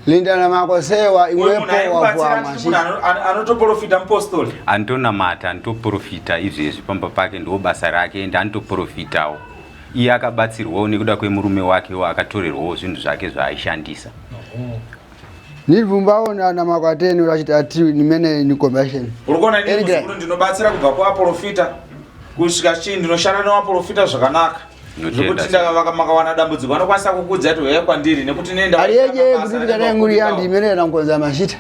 Linda na makosewa Uyu munhu imwepo aikubatsira wakuwa achiti munhu mashita. anotoprofita mupostori. Anotonamata, anotoprofita izvezvi pamba pake ndo basa rake ende anotoprofitawo. Iye akabatsirwawo nekuda kwemurume wakewo akatorerwawo zvinhu zvake zvaaishandisa. Nilivumbawo na na makwateni urachita ati nimene ni conversion. Uri kuona inini Erigre. muzukuru ndinobatsira kubva kuvaprofita kusvika chii ndinoshanda nevaprofita zvakanaka. Ndinotenda Zvekuti ndakavaka makawana dambudziko vanokwanisa kukuudza kuti huyai kwandiri nekuti nenda Aliyeje kuti ndikadai nguri yandi imene na nkonza mashita.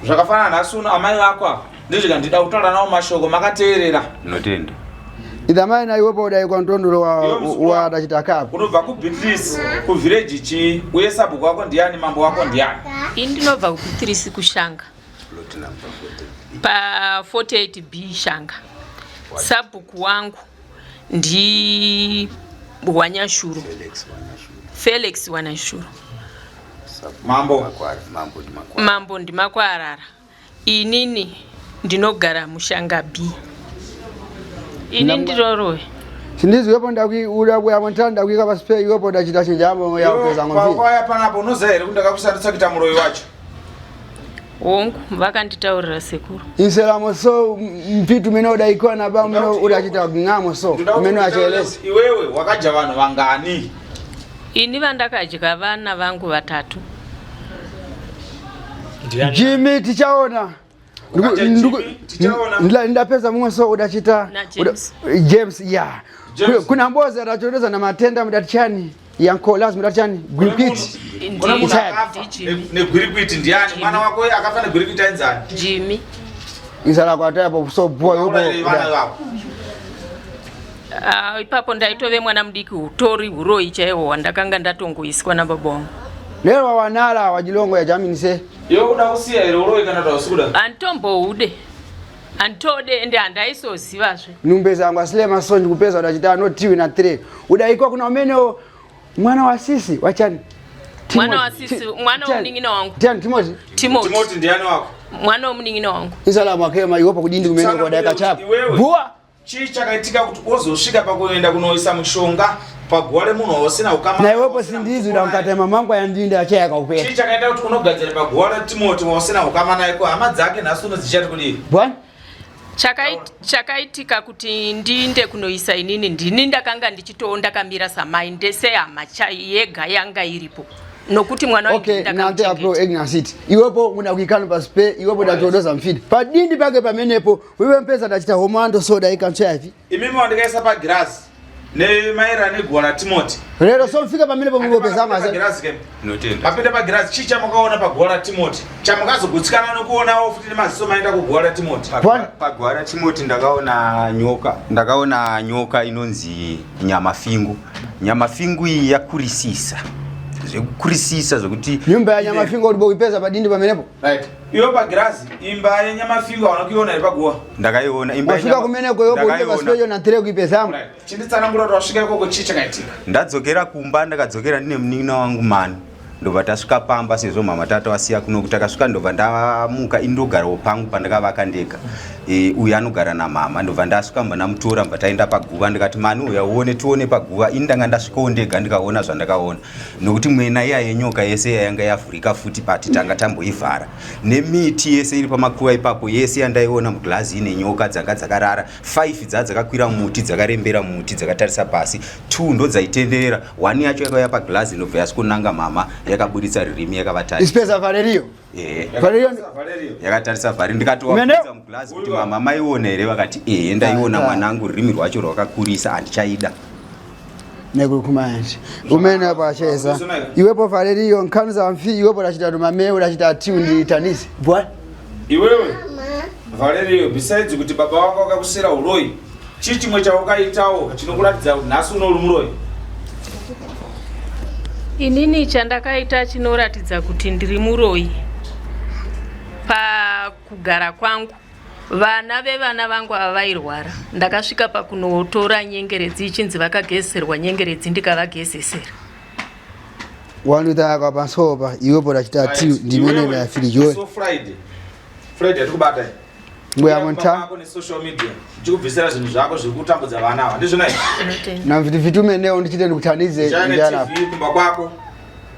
Zvakafanana nhasi uno amai vako ava ndizvika ndida kutaura navo mashoko makateerera. Ndinotenda. Idhamai na iwepo udai kwa mtondoro wa Iwe muzukuru wa wangu, dachita kapo. Unobva kuBeatrice kuvhireji chii uye sabhuku wako ndiani mambo wako ndiani? Ini ndinobva kuBeatrice kuShanga pa 48B Shanga. Sabhuku wangu ndi Wanyashuro, Felix Wanyashuro. Mambo. Mambo ndimakwarara. Inini ndinogara mushanga B. Ini ndirorowe. Sindizi iwepo ndakui uda kuya montana ndakuika pasipe iwepo ndachita chinjambo ya kupeza ngomvi. Kwauya panapa unoziva here kuti ndakakushandisa kuita muroyi wacho? Hongu, vakanditaurira sekuru. Inselamo so mpitu mene udaikwa na ba mene udachita ngamo so Ndoda kuti mene unditaurire achelesa. kuti Iwewe wakadya vanhu vangani? Ini vandakadya vana vangu vatatu. Jimmy tichaona. Wakati Jimmy, tichaona. Ndapedza mumwe so udachita Na James. James yeah. James. Kuna mbozi atachoteza na matenda mudatichani yanko lazima mudatichani gwirikwiti. Kuna munhu Ndi- akafa ndiJimmy. negwirikwiti ndiani? Mwana wako akafa negwirikwiti ainzani? Jimmy. Inzara kwatapo so boy yopo. Wakaurayirei vana vako? Ah, ipapo ndaitove mwana mudiki hutori huroyi chaihwo hwandakanga ndatongoiswa nababa wangu. Lero wanala wajilongo ya jamini se. Iwe kuda kusiya here uroyi kana kuti hausi kuda? Handitombohude. Handitode ende handaisozivazve. Numbe zangu asile masonji kupeza udachita no tiwi na 3. Udaikwa kuna umene mwana wa sisi wachani. Mwana wa sisi, mwana wa munin'ina wangu. Tiani Timothy. Timothy. Timothy ndiani wako? Mwana womunin'ina wangu. Insala mwakema iwopo kudindi kumene Sana kwa daika chapa. iwewe. Bua. Chii chakaitika kuti wozosvika pakuenda kunoisa mushonga paguva remunhu wausina ukama? Na iwepo sindizi udankata mamangu ayandinda achaya kaupera. Chii chakaita kuti unogadzira paguva raTimoti wausina ukama naye ko hama dzake nhasi uno dzichati kudii? Bwana. Chakaitika kuti ndiinde kunoisa inini ndini ndakanga ndichitoo ndakamira samai ndesehama yega yanga iripo nokuti mwana wangu Okay, nante apro ndakamuchengeta. ignorance iwepo muna kuikano pasipe iwepo ndachodoza mfidi padindi pake pamenepo wiwe mpeza ndachita homando soda ikantsvayavi Imimi wandikaisa pagirazi nemaererano neguva raTimoti. lero so mfika pamenepo mungopeza maza Pagirazi ke. Ndinotenda. Mapinda pagirazi chii chamakaona paguva raTimoti? Chamukazogutsikana nokuonawo futi nemaziso maenda kuguva raTimoti. Bwana. Paguva raTimoti ndakaona nyoka, ndakaona nyoka inonzi nyamafingu. Nyamafingu iyi yakurisisa zvekukurisisa zvekuti nyumba ya nyamafingo ulibo kuipeza padindi pamenepo Right. Iwe pagirazi imba yenyamafingo hauna kuiona here paguva? ndakaiona imba wafika yenyama- kumeneko yopo ulibe ndakaiona. pasipecho na tere kuipezamo Right. Chinditsanangura kuti wasvika ikoko chii chakaitika? Ndadzokera kumba ndakadzokera ndine munin'ina wangu Manu ndobva tasvika pamba sezvo mhama tata wasiya kuno takasvika ndobva ndamuka ini ndogarawo pangu pandakavaka ndega e, uyu anogara namama ndobva ndasvika mba ndamutora mba taenda paguva ndikati mani uya uone tione paguva ini ndanga ndasvikawo ndega ndikaona zvandakaona nokuti mwena iya yenyoka yese iya yanga yavhurika futi pati tanga tamboivhara nemiti yese iri pamakuva ipapo yese yandaiona muglazi ine nyoka dzanga dzakarara 5 dzaa dzakakwira muti dzakarembera muti dzakatarisa pasi 2 ndodzaitenderera 1 yacho yakauya paglazi inobva yasikonanga mama yakaburitsa ririmi yakavatarisa isipeza valerio ehe valerio yakatarisa vhari ndikatovaburitsa muglazi kuti mama maiona here vakati ehe ndaiona mwanangu rurimi rwacho rwakakurisa handichaida nekukumanje umene apo acheza iwepo valerio nkhanu za mfi iwepo lachitatu mameu lachita tiu ndi tanisi bwa Iwewe Valerio, besides kuti baba wako vakakusira uroyi, chii chimwe chaukaitawo chinokuratidza kuti nhasi uno uri muroyi? Inini chandakaita chinoratidza kuti ndiri muroyi pakugara kwangu vana vevana vangu ava vairwara ndakasvika pakunotora nyengeredzi ichinzi vakagezeserwa nyengeredzi ndikavagezesera wanutaka pansopa iwepo lachita tiu ndimene la filijoe So Friday. Friday yatikubata. Mbuya monta. Ne social media. Ndichikubvisira zvinhu zvako zviri kutambudza vana ava. Ndizvo nai? Na vitu vitu meneo ndichite ndikutanize njana. TV kumba kwako.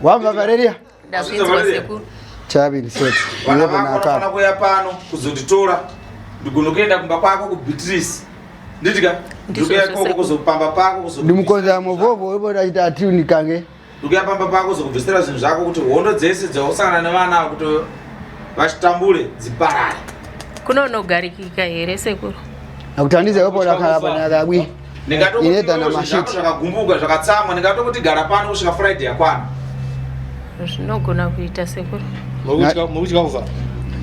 Wamva Valeria? Ndazvinzwa sekuru. Chavini set. Vana vako vanofanira kuuya pano kuzonditora. Ndigonokuenda kumba kwako kuBeatrice. Nditika ndikuya ikoko kuzopamba pako kuzo. Ndimukonza muvovo ipo ndachita tune kange. Ndikuya pamba pako kuzokubvisira zvinhu zvako kuti hondo dzese dzausangana nevana ava kuti vachitambure dziparare. Kunonogarikika here sekuru? Akutandiza ipo ndakhala panakabwi. Ndingatokuti zvakagumbuka zvakatsamwa ndingatokuti gara pano kusvika Friday yakwana. Zvinogona kuita sekuru. Mukutya kufa?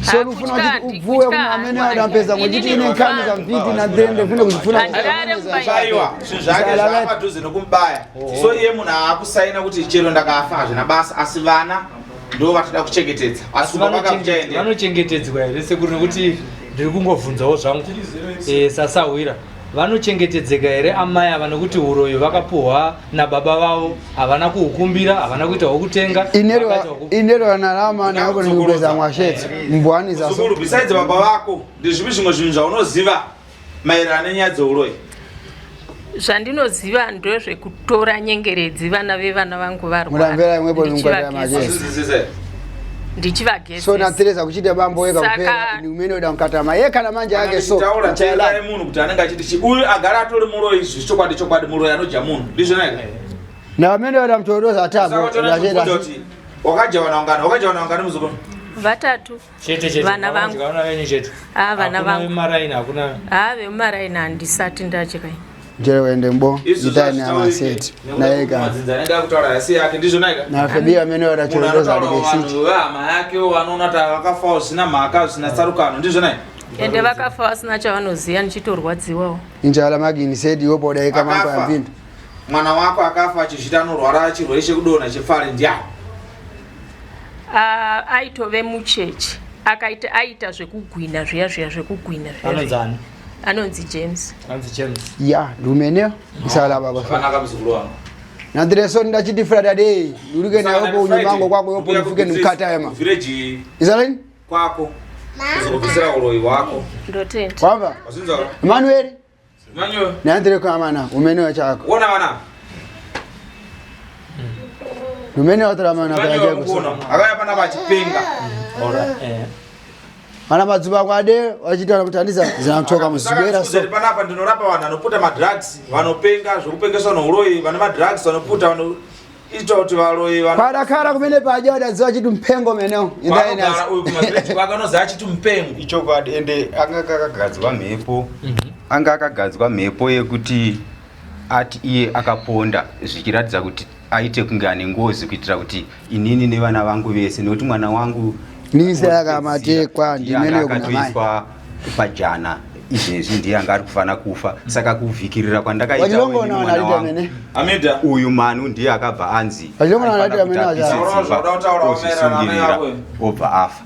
So ufuna kuti ubvuwe kuna amene adampeza ngokuti ine nkhani za mviti na dhende funa kuzifuna. Aiwa, zvinhu zvake zvapadhuze nokumubaya. So iye munhu aakusaina kuti chero ndakafa hazvina basa asi vana ndo vatida kuchengetedza. Asi vanochengetedzwa here sekuru nekuti ndiri kungobvunzawo zvangu eh, sasahwira Vanochengetedzeka here amai ava nokuti huroyi vakapuhwa nababa vavo havana kuhukumbira havana kuita hwokutenga inero vanarama navo nekugeza mwashetsi mbwani zaso besides baba vako ndezvipi zvimwe zvinhu zvaunoziva maererano nenyaya dzeuroyi zvandinoziva ndezvekutora nyengeredzi vana vevana vangu varwara ndichivagezesa so nateresa kuchita bambo weka kupera ni umene uda mukatama ye kana manje ake so taura teerai munhu kuti anenge achiti chi uyu agara atori muroyi izvi chokwadi chokwadi muroyi anodya munhu ndizvo naika na amene uda mutoroza atabo ndachenda kuti wakadya vana vangani wakadya vana vangani muzukuru vatatu chete chete vana vangu vana venyu chete ah vana vangu vemaraini hakuna ah vemaraini handisati ndadya Njere wende mbo itani amaseti naika madzinza anenge akutaura yasi yake ndizvo naika nafebia amene wadachodoza alibesiti vehama yake vanoona kuti vakafawo zvisina mhaka zvisina tsarukano ndizvo naika ende vakafa vasina chavanoziva ndichitorwadziwawo injala magini sedi yopo udaika mambo ya mvindu mwana wako akafa achizvita anorwara chirwere chekudonha chepfari ndiani Ah, aitove muchechi akaita aita zvekugwina zviya zviya zvekugwina anonzi anonzi James anonzi James ya ndumene isala baba zvakanaka muzukuru wangu nandireso ndachiti Friday ndurike nayo po unyumango kwako yopo ndifike ndikata ema village isaleni kwako kuzokubvisira uroyi hwako ndotenda kwamba Emmanuel Nandire kwa mana umene wachako. Wona wana. Umene watora mana kwa chako. Akaya pana vachipenga. Alright. Eh. Ana madzuba kwade wachitaura kuti andiza zinamutoka muzibera so. Panapa ndinorapa vanhu vanoputa madrugs, vanopenga zvekupengeswa nouroyi, vane madrugs vanoputa vano ita kuti varoyi kwarakara kumene paja wadadziwa chiti mpengo menewo indainagara uyu kumavillage kwake anoziva achiti mupengo ichokwadi ende anga akagadzwa mhepo mhm. anga akagadzwa mhepo yekuti ati iye akaponda zvichiratidza kuti aite kunge ane ngozi kuitira kuti inini nevana vangu vese nekuti mwana wangu nisakamatekwa ndimene akatoiswa pajana izvezvi ndiye anga ari kufana kufa saka kuvhikirira kwandakaita uyu manu ndiye akabva anzi ozvisungirira obva afa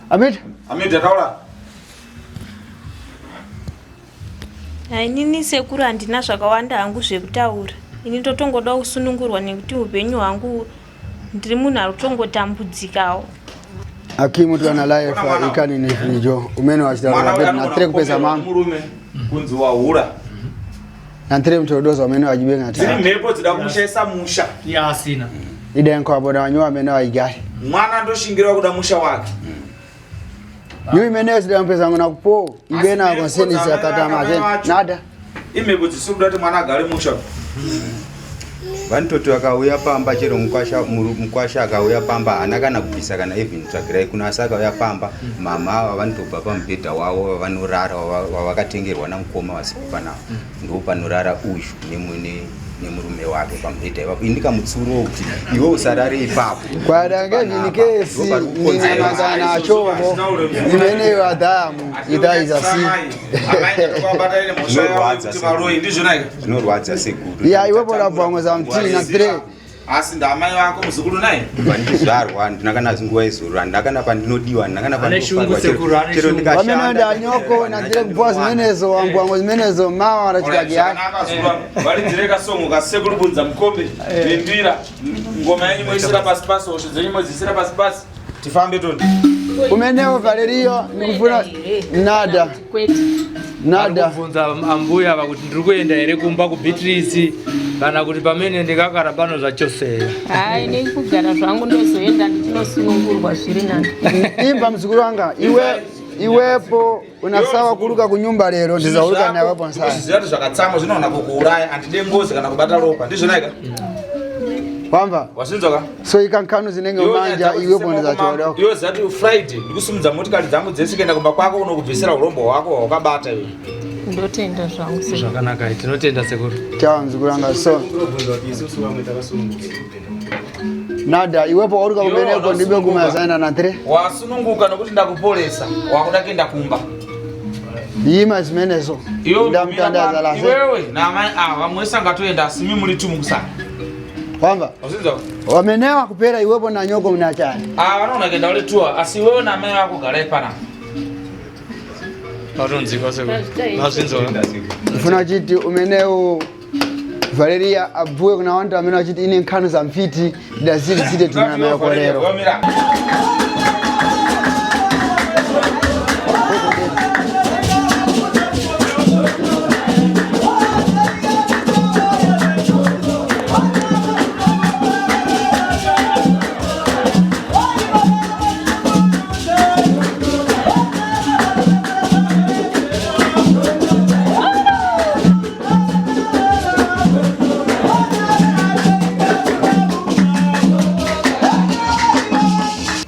Inini sekuru handina zvakawanda hangu zvekutaura ini ndotongoda kusunungurwa nekuti upenyu hwangu ndiri munhu ari kutongotambudzikawo akimu twana life ikani ni fijo umene wachitaura na tiri kupeza mama murume kunzi wahura na tiri mtodoza umene wajibenga dziri mhepo dzida kumushaisa musha yaasina idenko aboda wanyowa amene waigari mwana ndoshingira kuda musha wake Yo imene zida mpesa ngona kupo ibena konseni zakata mazen nada imhepo dzisiri kuda kuti mwana agare musha vanototi vakauya pamba chero mukwasha mukwasha akauya pamba haana kana kubvisa kana even tsvagirai kuno asi akauya pamba mama ava vanotobva pamubhedha wavo vavanorara wavakatengerwa namukoma vasipo panavo ndopanorara uyu nemurume wake pamubhedha ipapo ini ndikamutsiurawo kuti iwe usarare ipapo kwadangevinikesi ninamazana chombo imeneyo adhamu idaizasi zvinorwadza sekuru ya iwe bora bwango za mtini na 3 asi ndaamai vako muzukuru naye pandizvarwa handina kana nguva yezororo handina kana pandinodiwa handina kana pandinochero ndikashandamene anyoko nandire kupuwa zimenezo wambwango zimenezo mawa rachitagi yake varidzire kasongo kasekuru bunza mukombe nembira ngoma yenyu moisira pasi pasi hosho dzenyu modzisira pasi pasi. Tifambe toni. Umenewo Valerio ndikufuna nada. Nada. Kubvunza ambuya ava kuti ndiri kuenda here kumba kuBeatrice kana kuti pamene ndikagara pano zvachose. Hayi, nekugara zvangu ndozoenda ndichinosunungurwa zviri nani. Imba mzukuru wanga iwe iwepo unasawa kuruka kunyumba lero ndizauluka nawepo nsaya. Zviziva kuti zvakatsamwa zvinoona kukuuraya handide ngozi kana kubata ropa ndizvona ika. Wamva? Wasinzwa ka? So ikankanu zinenge manja iwepo ndizachoda. Iwe zati Friday ndikusimudza motikari dzangu dzese kuenda kumba kwako unokubvisira urombo hwako hwakabata iwe. Ndotenda zvangu sekuru. Zvakanaka, tinotenda sekuru. Chawa mzukuru wanga so. Nada iwepo waruka kumeneko ndibe kumazaina na 3. Wasununguka nokuti ndakuporesa wakuda kuenda kumba. Yima zimenezo. Iwe Ndamtandaza la. Iwewe naamai ava vamwe wese angatoenda asi imi muri tumu kusara. Wamva? Wasinzwa? Wamenewa kupera iwepo na nyoko mnachani. Ah vanoona kuenda uri tuwa asi iwewe naamai vako garai panapa. Vatonzikwa sekuru. Mazvinzwa. Ndifuna chiti umenewo Valeria abvuwe kuna wantu amene achiti ine nkhanu za mfiti dazili zite tunana kolero. Wamira.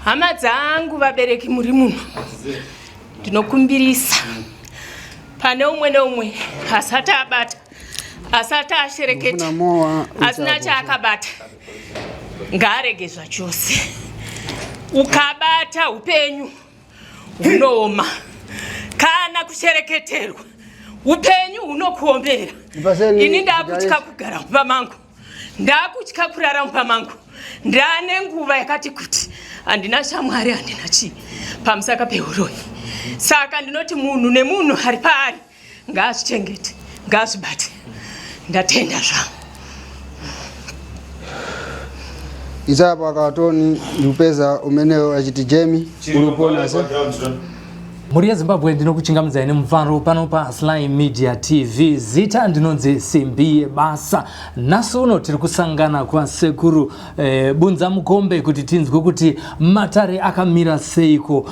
Hama dzangu vabereki muri muno, ndinokumbirisa pane umwe neumwe asati abata, asati ashereketa, Ndifuna mowa asina chaakabata ngaarege zvachose. Ukabata upenyu hunooma, kana kushereketerwa upenyu hunokuomera. Ndipaseni Ini ndakutya Joyce. kugara mumba mangu, ndakutya kurara mumba mangu, ndane nguva yakati kuti handina shamwari, handina chii pamusaka peuroyi. Saka ndinoti munhu nemunhu ari paari ngaazvichengete, ngaazvibate. Ndatenda zvangu. Izapo akatoni ndikupeza umenewo achiti Jamie uripona se. Mhuri yeZimbabwe ndinokuchingamidzai nemufaro pano paSly Media TV. Zita ndinonzi Simbi Yebasa. Nhasi uno tiri kusangana kwasekuru Bunza Mukombe kuti tinzwe kuti matare akamira seiko,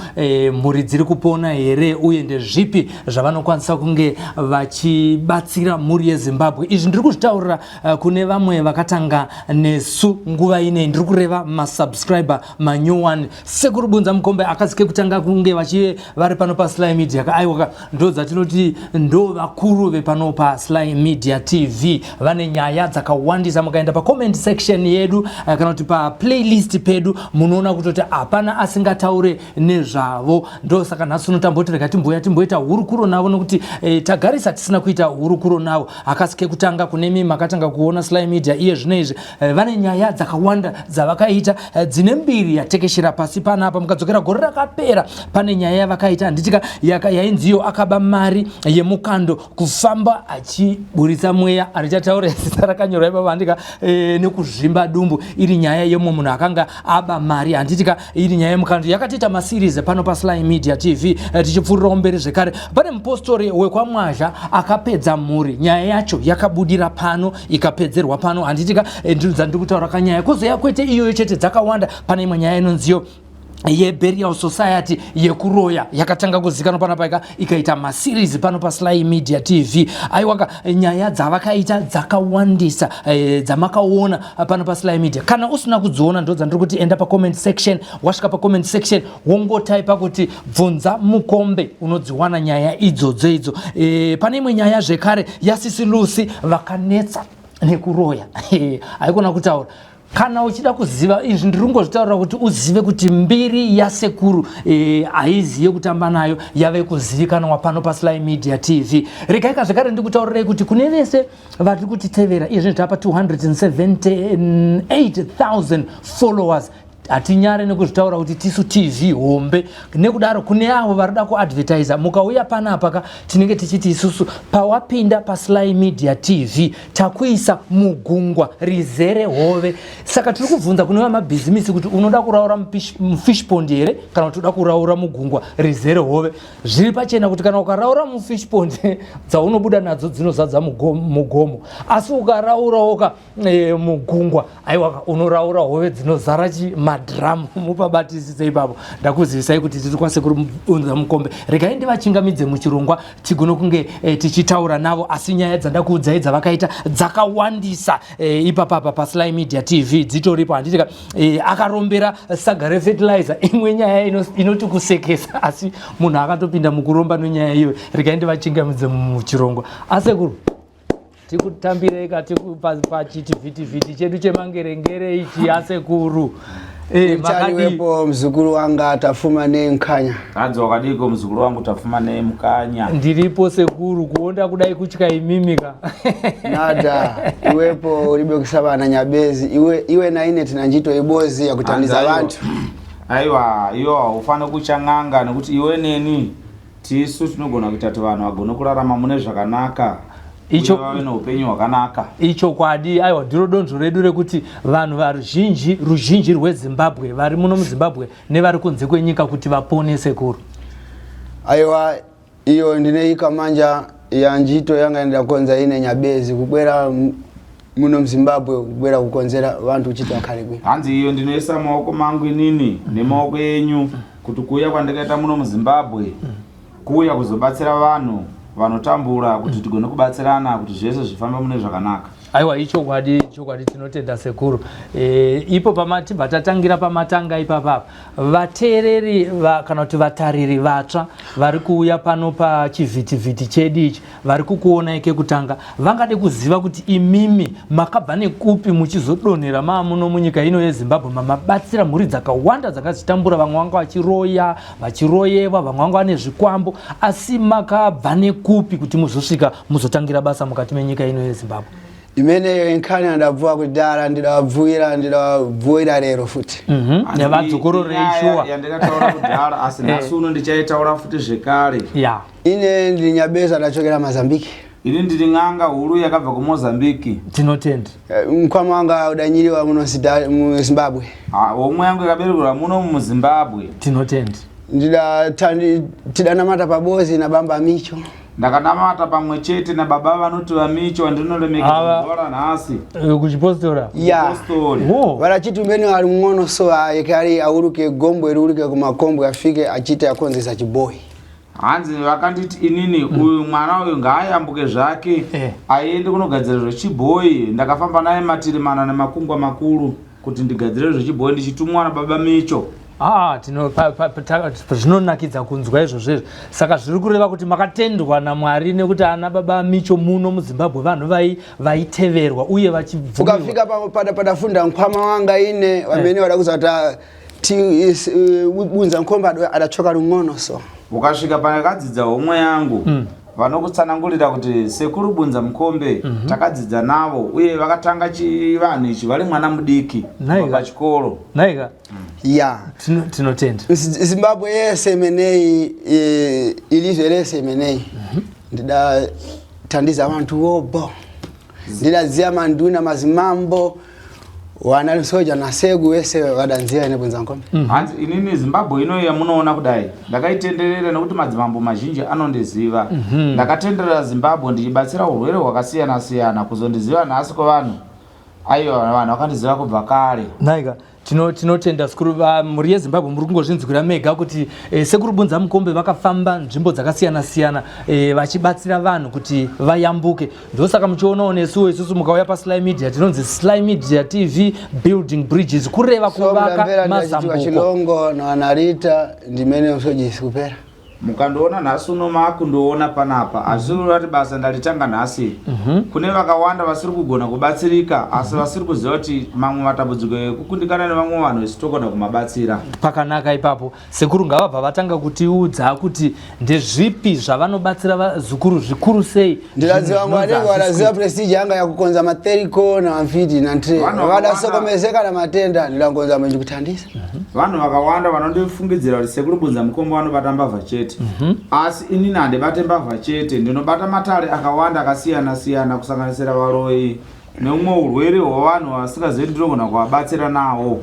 mhuri dziri kupona here uye ndezvipi zvavanokwanisa kunge vachibatsira mhuri yeZimbabwe. Izvi ndiri kuzvitaurira kune vamwe vakatanga nesu nguva inei, ndiri kureva masubscriber manyowani. Sekuru Bunza Mukombe akasi kekutanga kunge vachive vari pano paSly Media ka, aiwa ka, ndo dzatinoti ndo vakuru vepano paSly Media TV. Vane nyaya dzakawandisa, mukaenda pacomment section yedu kana kuti paplaylist pedu munoona kutoti hapana asingataure nezvavo. Ndosaka nhasi uno tamboti rega timboya timboita hurukuro navo nokuti tagarisa tisina kuita hurukuro navo. Hakasi kekutanga kunemi makatanga kuona Sly Media iye zvino izvi. Vane nyaya dzakawanda dzavakaita dzine mbiri yatekeshera pasi panapa. Mukadzokera gore rakapera pane nyaya yavakaita handitika yainziyo akaba mari yemukando kufamba achiburitsa mweya, handichataura zita rakanyorwa ipapa handika, nekuzvimba dumbu, iri nyaya yemumwe munhu akanga aba mari handitika, iri nyaya yemukando yakatiita maseries pano paSly Media TV. Tichipfuurirawo mberi zvekare pane mupostori wekwaMwazha akapedza mhuri, nyaya yacho yakabudira pano ikapedzerwa pano handitika. Ndiro dzandiri kutaura kanyaya kozoya kwete iyoyo chete, dzakawanda. Pane imwe nyaya inonziyo yeburial society yekuroya yakatanga kuzikanwa panapa ikaita maseries pano paSly Media TV. Aiwaka nyaya dzavakaita dzakawandisa dzamakaona pano paSly Media. Kana usina kudziona ndo dzandiri kuti enda pacomment section, wasvika pacomment section wongotaipa kuti Bvunza Mukombe, unodziwana nyaya idzodzo idzo. Pane imwe nyaya zvekare yaSisi Lucy vakanetsa nekuroya haikona kutaura. Kana uchida kuziva izvi ndiri kungozvitaurira kuti uzive kuti mbiri yasekuru haizi yekutamba nayo, yave kuzivikanwa pano paSly Media TV. Regai ka zvekare ndikutaurirei kuti kune vese vari kutitevera izvi tapa 278,000 followers. Hatinyare nekuzvitaura kuti tisu TV hombe. Nekudaro kune avo varikuda kuadvertisa, mukauya panapa ka tinenge tichiti isusu pawapinda paSly Media TV takuisa mugungwa rizere hove. Saka tiri kubvunza kune vamabhizimisi kuti unoda kuraura mufish pond here kana kuti unoda kuraura mugungwa rizere hove. Zviri pachena kuti kana ukaraura mufish pond dzaunobuda nadzo dzinozadza mugomo, asi ukaraurawo ka mugungwa aiwa unoraura hove dzinozara chi madhiramu. Mupabatisise ipapo. Ndakuzivisai kuti tiri kwasekuru Bunzamukombe. Regai ndivachingamidze muchirongwa tigone kunge tichitaura navo, asi nyaya dzandakuudzai dzavakaita dzakawandisa ipapapa paSly Media TV dzitoripo, handitika? Akarombera saga refertilizer, imwe nyaya inoti kusekesa, asi munhu akatopinda mukuromba nenyaya iyoyo. Regai ndivachingamidze muchirongwa. Asekuru, tikutambirei kati pachitivhitivhiti chedu chemangerengere ichi, asekuru. Makadii? Wepo mzukuru wanga Tafuma neMukanya. Hanzi wakadiko muzukuru wangu Tafuma neMukanya? Ndiripo sekuru, kuonda kudai kutya imimika. Nada, iwepo ulibe kusabana nyabezi iwe, iwe na ine tina njito ibozi ya kutandiza Hanzi aiwa. vantu. Aiwa, iwe haufani kuchang'anga nekuti iwe neni tisu tinogona kuita kuti vanhu vagone kurarama mune zvakanaka uye vave neupenyu hwakanaka. Ichokwadi, aiwa, ndiro donzvo redu rekuti vanhu varuzhinji, ruzhinji rweZimbabwe vari muno muZimbabwe nevari kunze kwenyika kuti vapone, sekuru. Aiwa, iyo ndineika manja ya njito yanga ndakonza ine nyabezi kubwera muno muZimbabwe, kubwera kukonzera vantu uchiti vakhale bwino. Hanzi iyo ndinoisa maoko mangu inini nemaoko enyu kuti kuuya kwandikaita muno muZimbabwe kuuya kuzobatsira vanhu vanotambura, kuti tigone kubatsirana kuti zvese zvifambe mune zvakanaka. Aiwa, ichokwadi, chokwadi, tinotenda sekuru. Ipo pamatibva tatangira pamatanga ipapapa, vateereri kana kuti vatariri vatsva vari kuuya pano pachivhitivhiti chedu ichi, vari kukuonai kekutanga, vangade kuziva kuti imimi makabva nekupi muchizodonhera maamuno munyika ino yeZimbabwe, mamabatsira mhuri dzakawanda dzanga dzichitambura, vamwe vanga vachiroya, vachiroyewa, vamwe vanga vane zvikwambo, asi makabva nekupi kuti muzosvika muzotangira basa mukati menyika ino yeZimbabwe? Imeneyo inkhani ndabvuwa kudhara, ndidabvuwira, ndidabvuwira lero futi. Nevadzokororei shuwa. Yandikataura kudhara, asi nhasi uno ndichaitaura futi zvekare. Ine ndiri nyabeza, ndachokera Mazambiki. Ini ndiri n'anga huru yakabva kuMozambiki. Tinotenda. Mkwama wanga udanyiriwa muno muZimbabwe. Ah, homwe yangu yakaberekerwa muno muZimbabwe. Tinotenda. Ndida tidanamata pabozi na bamba Micho. Ndakanamata pamwe chete nababa vanoti vaMicho vandinoremekedza zuva ranhasi. Kuchipostora? Ya. Postori. Oh. Varachiti umene ali mng'ono so ayeke ali auluke gombwe liuluke kumakombwe afike achite akonzesa chiboyi. Hanzi vakanditi inini uyu mwana uyu ngaayambuke zvake aende kunogadzira zvechibhoyi. Ndakafamba naye matiri mana nemakungwa makuru kuti ndigadzire zvechibhoyi ndichitumwa nababa Micho. Ah, zvinonakidza kunzwa izvozvo izvo. Saka zviri kureva kuti makatendwa naMwari nekuti ana baba Micho muno muZimbabwe vanhu vaiteverwa uye vachibvumirwa. Ukafika padafunda nkhwama wanga ine vamene vadakuza kuti Bunza Nkhombe adachoka lung'ono so. Ukasvika pandakadzidza homwe yangu, vanokutsanangurira kuti sekuru Bunza Mukombe takadzidza navo uye vakatanga chivanhu ichi vari mwana mudiki Nhaika. pachikoro. Nhaika. Ya. Tinotenda. Zimbabwe yese imeneyi, ilizwe lese imeneyi ndidathandiza vantu wobo, ndidadziya manduna, mazimambo, wana soja na segu wese vadanziya ine Bunza Nkombe. Hanzi inini Zimbabwe ino yamunoona kudai ndakaitenderera nekuti madzimambo mazhinji anondiziva. Ndakatenderera Zimbabwe ndichibatsira urwere hwakasiyana siyana. Kuzondiziva nhasi kwevanhu, aiwa, vanhu vakandiziva kubva kare. Nhaika. Tinotenda sekuru. Mhuri yeZimbabwe, muri kungozvinzwira mega kuti sekuru Bunza Mukombe vakafamba nzvimbo dzakasiyana siyana vachibatsira vanhu kuti vayambuke. Ndosaka muchionawo nesuwo isusu mukauya paSly Media tinonzi Sly Media TV, building bridges, kureva So kuvaka mndamvera ndachitiwa mazambuko. Chilongo na Anarita ndimene usojisi kupera. Mukandiona nhasi uno maakundiona panapa hazvisi kureva kuti basa ndaritanga nhasi. Kune vakawanda vasiri kugona kubatsirika asi vasiri kuziva kuti mamwe matambudziko ekukundikana nevamwe vanhu isu togona kumabatsira. Pakanaka ipapo. Sekuru ngavabva vatanga kutiudza kuti ndezvipi zvavanobatsira vazukuru zvikuru sei. Ndiraziva zvinhu vangu zvinonzi vanenge varaziva hazvisi prestige yanga yakukonza matheriko na mfiti na ntre Vanhu vakawanda- vadasokomezeka na matenda ndilangonza mwenje kutandisa. Vanhu vakawanda vanondifungidzira kuti sekuru Bunza Mukombo vanobata mbavha chete. Asi inini handibate mbavha chete, ndinobata matare akawanda akasiyana siyana kusanganisira varoyi neumwe urwere hwevanhu vasingazivi kuti ndinogona kuvabatsira nawo.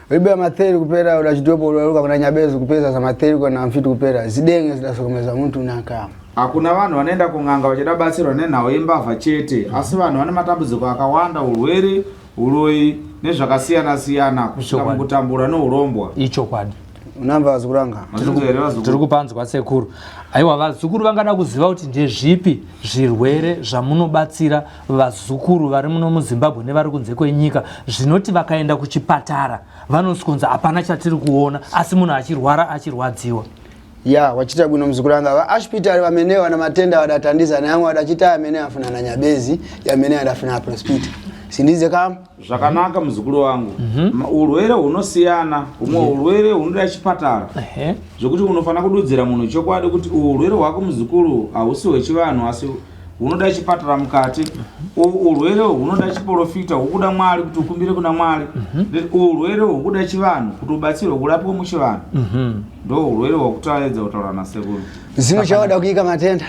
Ulibe matheri kupera udachitopo udaruka kuna nyabezi kupeza za matheri kuna mfiti kupera zidenge zidasokomeza muntu unakama. Hakuna vanhu vanoenda kun'anga vachida batsirwa nenhau yembavha chete, asi vanhu vane matambudziko akawanda, urwere, uroyi nezvakasiyana siyana kusvika Chokwadi. mukutambura neurombwa. Ichokwadi. Unamva vazukuru anga? Mazvinzwa here vazukuru? Tiri kupanzwa sekuru. Aiwa vazukuru vangada kuziva kuti ndezvipi zvirwere zvamunobatsira vazukuru vari muno muZimbabwe nevari kunze kwenyika zvinoti vakaenda kuchipatara vanosvikonzi hapana chatiri kuona asi munhu achirwara achirwadziwa. Ya wachita bwino mzukuru anga va ashpitali vamene wana matenda wadatandiza na yamwe wadachita yamene afuna na nyabezi yamene adafuna prospita sindize kama Zvakanaka muzukuru wangu. Urwere hunosiyana, humwe urwere hunoda chipatara. Ehe. Zvekuti unofanira kududzira munhu chokwadi kuti uhu urwere hwako muzukuru hausi hwechivanhu asi hunoda chipatara mukati. Uhu urwere hunoda chiporofita hukuda Mwari kuti ukumbire kuna Mwari. Uhu urwere hukuda chivanhu kuti ubatsirwe kurapwa muchivanhu. Ndo urwere hwakutaedza kutaura nasekuru. Mzimu chawada kuika matenda.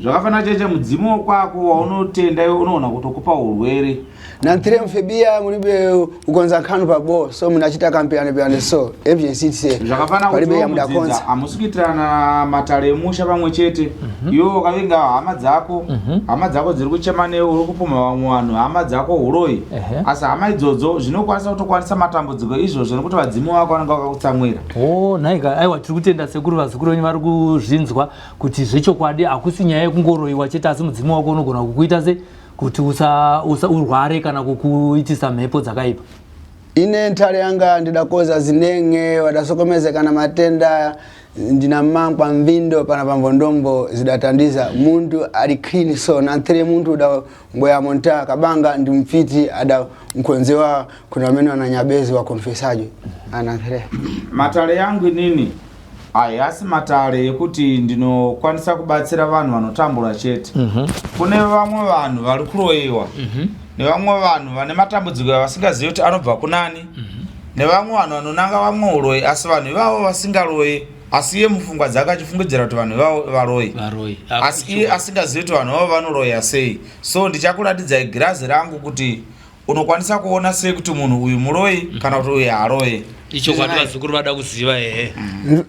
Zvakafanana chaicho mudzimu wokwako waunotenda iwe unoona kutokupa urwere. Na 3 mfebia mulibe ukonza nkhanu pa bo so munachita kampiyane piyane so evidence itse Zvakafanana kuti palibe iwe yamuda mudzinza konza. hamusi kuitirana matare emusha pamwe chete. Iwe wakavinga hama dzako, hama dzako dziri kuchema newe uri kupumha vamwe vanhu hama dzako huroyi. Asi hama idzodzo zvinokwanisa kutokwanisa matambudziko izvozvo nekuti vadzimu vako vanenge vakakutsamwira. Oh, nhaika aiwa tiri kutenda sekuru vazukuru venyu vari kuzvinzwa kuti zvechokwadi hakusi nyaya yekungoroiwa chete asi mudzimu wako unogona kukuita se kuti usa, usa urware kana kukuitisa mhepo dzakaipa. Ine ntare yanga ndidakoza zinenge wadasokomezeka na matenda ndina mankwa mvindo pana pambondombo zidatandiza muntu ali clean so na ntere muntu uda mboya monta kabanga ndi mfiti ada mkonzewa kuna amene ananyabezi wa confessaje ana ntere. Matare yangu inini Hayasi matare ekuti ndinokwanisa kubatsira vanhu vanotambura chete. Kune vamwe vanhu vari kuroyiwa nevamwe vanhu vane matambudziko avasingazivi kuti anobva kunani nevamwe vanhu vanonanga vamwe uroyi asi vanhu ivavo vasingaroyi asi iye mupfungwa dzake achifungidzira kuti vanhu ivavo varoyi Varoyi. asi iye asingazivi kuti vanhu ivavo vanoroya sei. So ndichakuratidzai girazi rangu kuti Unokwanisa kuona sei kuti munhu uyu muroyi kana kuti uyu haaroye? Ichokwadi vazukuru vada kuziva ehe.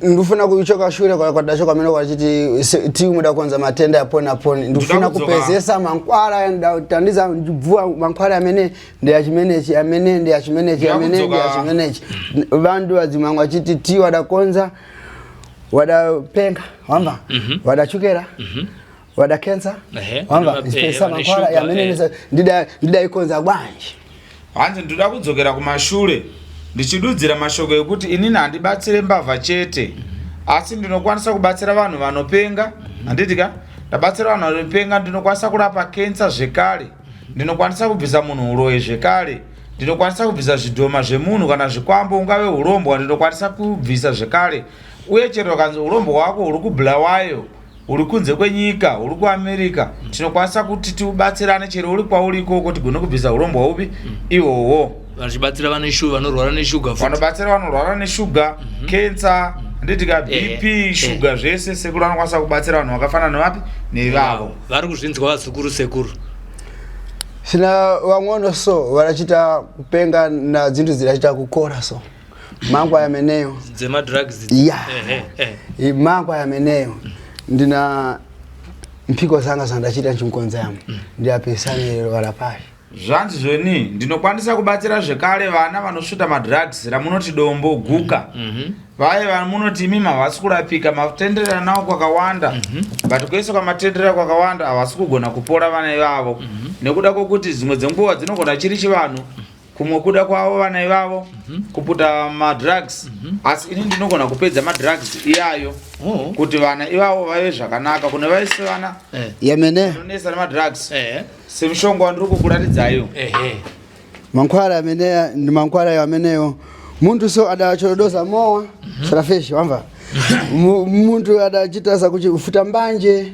Ndifuna kuchoka shure kwa kwadacho kwamene kwachiti ti muda kuonza matenda yaponi aponi ndifuna kupezesa mankwara ndatandiza ndibvua mankwara amene ndeyachimenechi amene ndeyachimenechi amene ndeyachimenechi vandu vadzimangwa achiti ti wadakonza wadapenga wamba wadachukera wada cancer Ehe, wamva vane ndipesa vane mankhwala sugar, yamene eh. ndida ndidaikonza bwanji Hanzi ndoda kudzokera kumashure ndichidudzira mashoko ekuti inini handibatsire mbavha chete asi ndinokwanisa kubatsira vanhu vanopenga handiti ka ndabatsira vanhu vanopenga ndinokwanisa kurapa kensa zvekare ndinokwanisa kubvisa munhu uroyi zvekare ndinokwanisa kubvisa zvidhoma zvemunhu kana zvikwambo ungave urombwa ndinokwanisa kubvisa zvekare uye chero ukanzi urombwa hwako huri kubulawayo uri kunze kwenyika uri kuamerica tinokwanisa kuti tiubatsirane chero uri kwauri ikoko tigone kubvisa urombwa upi ihwohwo vachibatsira vane shuga vanorwara neshuga futi vanobatsira vanorwara neshuga kensa handiti ka bp shuga zvese sekuru vanokwanisa kubatsira vanhu vakafanana nevapi neivavo vari kuzvinzwa vazukuru sekuru sina wang'ono so varachita kupenga na dzinthu zidachita kukora so mangwa yameneyo dzemadrugs ya Ehe, eh. mangwa yameneyo ndina mphiko zanga zandachita nchimkonzamo ndiyapesane walapashi Zvanzi zvoni ndinokwanisa kubatsira zvekare vana vanosvuta madrugs ramunoti dombo guka vaye vamunoti imimi havasi kurapika matenderera nawo kwakawanda but kwese kwamatenderera kwakawanda havasi kugona kupora vana ivavo nekuda kwokuti dzimwe dzenguva dzinogona chiri chivanhu. Kumwe kuda kwavo vana ivavo kuputa madrugs, asi ini ndinogona kupedza madrugs iyayo kuti vana ivavo vave zvakanaka kune vaise vana Yamene vanonetsa nemadrugs semushonga wandiri kukuratidzaiyo. Mankhwala ameneya ndi mankhwala ameneyo. Munthu so adacholodoza mowa sarafeshi, wamva? Munthu adachita zakufuta mbanje,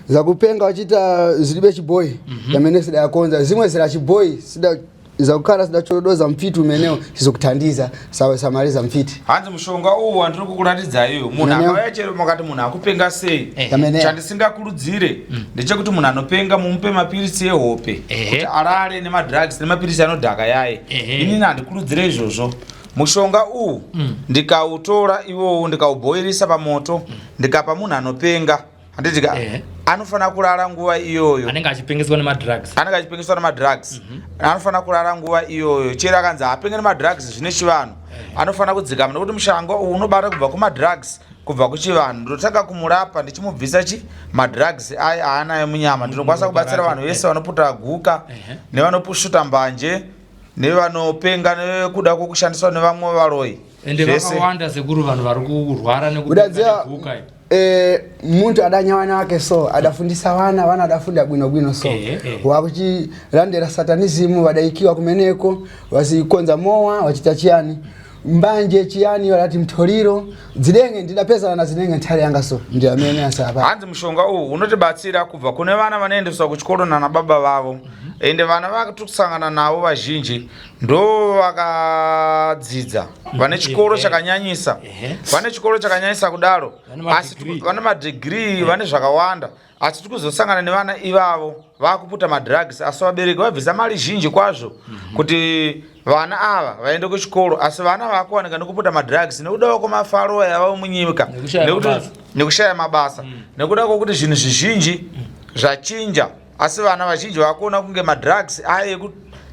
zakupenga, wachita zilibe chiboyi, yamene sidayakonza zimwe zila chiboyi, sida zakukhala sidacholodoza mfiti umenewo sizokuthandiza, sawe samaliza mfiti. Hanzi mushonga uwu wandiri kukuratidzaiyo, munhu akauya chero makati munhu akupenga sei, chandisingakurudzire ndechekuti munhu anopenga mumupe mapiritsi ehope kuti arare nemadrugs nemapiritsi anodhaka yaye. Inini handikurudzire izvozvo. Mushonga uwu ndikautora iwowu, ndikaubhoirisa pamoto, ndikapa munhu anopenga, handitika? Anofanira kurara nguva iyoyo. Anenge achipengeswa nemadrugs. Anenge achipengeswa nemadrugs anofanira kurara nguva iyoyo. Chero akanzi haapenge nemadrugs, zvine chivanhu, anofanira kudzikama nekuti mushonga uwu unobata kubva kumadrugs, kubva kuchivanhu. Ndinotanga kumurapa ndichimubvisa chi madrugs aya aanayo munyama. Ndinokwanisa kubatsira vanhu vese vanoputa guka nevanosvuta mbanje nevanopenga nekuda kwokushandiswa nevamwe varoyi. Ende Zvese. Vakawanda sekuru, vanhu vari kurwara Udadziwa nekuguka. Munthu adanya wana wake so adafundisa wana, wana adafunda bwinobwino so wakuchilandira satanism, wadaikiwa kumeneko, wasikonza mowa, wachita chiyani, mbanje chiyani, walati mtoliro zidenge. Ndidapezana na zidenge nthali yanga, so ndi amene asapa. Hanzi mushonga uwu unotibatsira kubva kune vana vanoendeswa kuchikoro nana baba vavo, ende vana vatiri navo vazhinji ndo vakadzidza, vane chikoro chakanyanyisa, vane chikoro chakanyanyisa kudaro. Vane Asi madegree. vane madegree, vane zvakawanda, asi tiri kuzosangana nevana ivavo vakuputa madrugs, asi vabereki vabvisa mari zhinji kwazvo kuti vana ava vaende kuchikoro, asi vana vakuwanika nekuputa madrugs nekudawo kwemafaro yava munyika. Nekushaya mabasa. Nekushaya mabasa, nekuda kwokuti zvinhu zvizhinji zvachinja, asi vana vazhinji vakuona kunge madrugs aya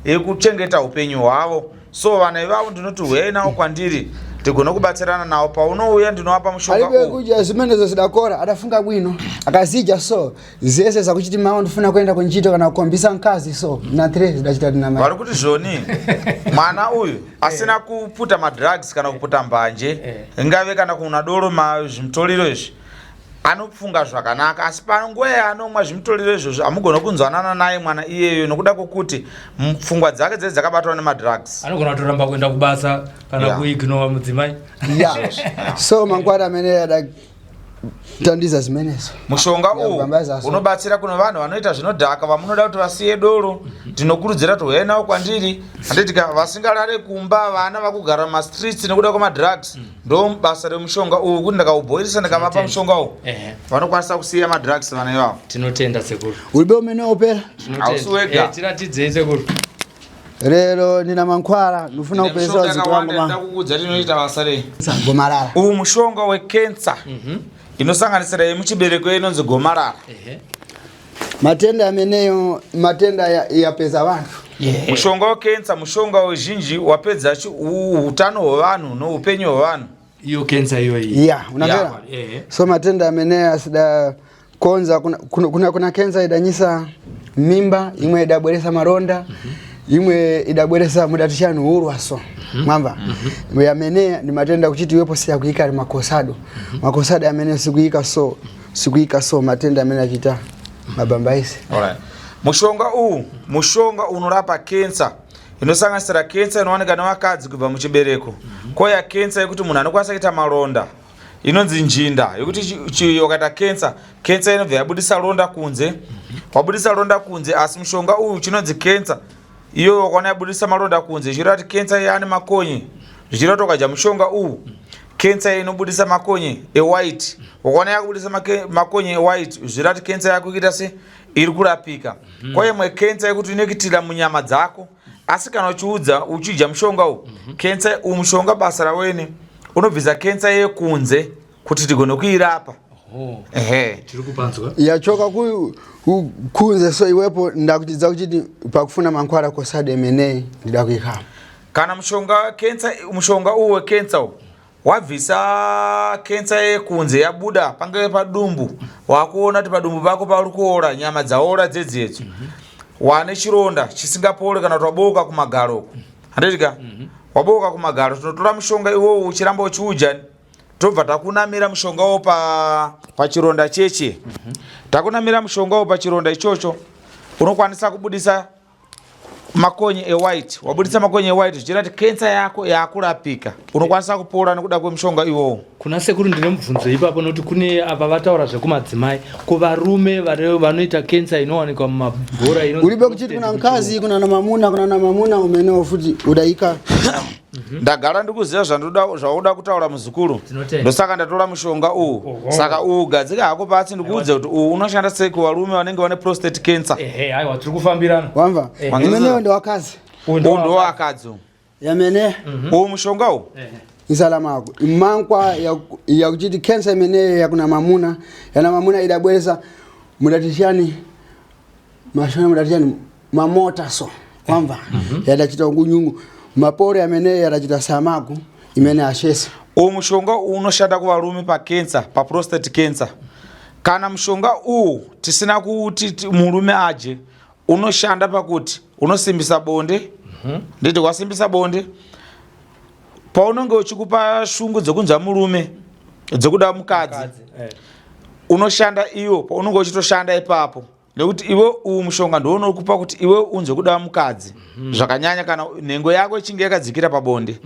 ekuchengeta upenyu hwavo. So vana ivavo ndinoti huyai navo kwandiri tigone kubatsirana navo. Paunouya ndinovapa mushonga Alibe uwu. Kuja zimenezo zidakora, adafunga bwino, akazija so zese zakuchiti mawa ndifuna kuenda kunchito kana kukombisa mkazi, so na 3 zidachita tinama. Vari kuti zvoni mwana uyu asina kuputa madrugs kana kuputa mbanje, ingave kana kuna doro, zvimutoliro izvi, anofunga zvakanaka, asi panguva yaanomwa zvimutoliro izvozvo hamugoni kunzwanana naye mwana iyeyo nokuda kwokuti pfungwa dzake dzese dzakabatwa nemadrugs. Anogona kutoramba kuenda kubasa kana kuignora mudzimai. Yeah, so mangwana amene adatandiza zimenezo. Mushonga uwu Kugamba zaso. unobatsira kune vanhu vanoita zvinodhaka, vamunoda kuti vasiye doro. Ndinokurudzira kuti huyai navo kwandiri, handitika? Vasingarare kumba, vana vakugara mumastreets nekuda kwemadrugs, ndo basa remushonga uwu, kuti ndikaubhoirisa ndikavapa mushonga uwu, vanokwanisa kusiya madrugs vana ivavo. Tinotenda sekuru. Ulibe umene opera. Hausi wega. Tiratidzei sekuru. Lero ndina mankhwala, ndifuna kupeza wazito wangu ma Ndakukuudza tinoita basa rei. Gomarara. Uwu mushonga wekensa inosanganisira yemuchibereko inonzi gomarara. Matenda ameneyo matenda yapeza vanthu. Mushonga wekensa mushonga wezhinji wapedza utano hwevanhu noupenyu hwevanhu. Iyo kensa iyoyi? Ya, unamvera? So matenda ameneyo asida konza kuna kenza idanyisa mimba, imwe idabweresa maronda, imwe idabweresa mudatishani urwa, so mwamva? Yamene ni matenda kuchiti iwepo siya kuika ali makosado, makosado amene sikuika, so sikuika, so matenda amene achita mabambaisi. Alright. Mushonga uwu mushonga unorapa kensa inosanganisira kensa inowanika nevakadzi kubva muchibereko, koya kensa yekuti munhu anokwanisa kuita maronda inonzi njinda, yekuti ukaita kensa, kensa inobva yabudisa ronda kunze, wabudisa ronda kunze. Asi mushonga uyu chinonzi kensa iyo wakaona yabudisa maronda kunze, zvichireva kuti kensa yaane makonye, zvichireva kuti ukadya mushonga uwu kensa inobudisa makonye ewhite. Ukaona yakubudisa makonye ewhite, zvichireva kuti kensa yako ikuita se iri kurapika. Kwa imwe kensa yekuti inekitira munyama dzako, asi kana uchiudza uchidya mushonga uwu kensa uwu, mushonga basa rawene unobvisa kensa yekunze kuti tigone kuirapa. Oh, Ehe. Tiri kupanzwa. Yachoka kunze, so iwepo ndakutidza kuchiti pakufuna mankhwala kosade emeneyi ndida kuikama. Kana mushonga kensa, mushonga uwu wekensa uwu wabvisa kensa yekunze yabuda, pangave padumbu, wakuona kuti padumbu pako pari kuora, nyama dzaora dzedzedzo, wane chironda chisingapore kana kuti waboka kumagaro uku. Handitika? Wabooka kumagaro, tinotora mushonga iwowo uchiramba uchiudya, tobva takunamira mushonga wo pachironda cheche. Takunamira mushonga wo pachironda ichocho, unokwanisa kubudisa makonye ewhite. Wabudisa makonye ewhite, zvichireva kuti kensa yako yakurapika, unokwanisa kupora nekuda kwemushonga iwowo. Kuna sekuru ndine mubvunzo ipapo, nokuti kune apa vataura zvekumadzimai, kuvarume vanoita kensa inowanikwa mumabhora. Uribe kuchiti kuna mkazi, kuna namamuna, kuna namamuna umenewo futi udaika. Ndagara ndikuziva zvandoda, zvauda kutaura muzukuru. Tinotenda. Ndosaka ndatora mushonga uwu. Saka uwu gadzika hako pasi, ndikuudze kuti uwu unoshanda sei kuvarume vanenge vane prostate cancer. Ehe, aiwa, tiri kufambirana. Wamva? Umenewo ndewakazi. Uwu ndowakadzi uwu. Yamene. Uwu mushonga uwu. Isalama ako mankwa yakuchiti kensa imeneyo yakuna mamuna, yana mamuna idabweresa mudatishani mashona, mudatishani mamota, so wamva, yadachita ngunyungu mapore ameneyo yadachita samaku imene ashesa. Uwu mushonga uwu unoshanda kuvarume pakensa, paprostate cancer. Kana mushonga uwu tisina kuti murume adye, unoshanda pakuti unosimbisa bonde. Nditi wasimbisa bonde, paunenge uchikupa shungu dzekunzwa murume, dzekuda mukadzi, unoshanda iwo paunenge uchitoshanda ipapo, nekuti iwe uwu mushonga ndounokupa kuti iwe unzwe kuda mukadzi zvakanyanya. Kana nhengo yako ichinge yakadzikira pabonde,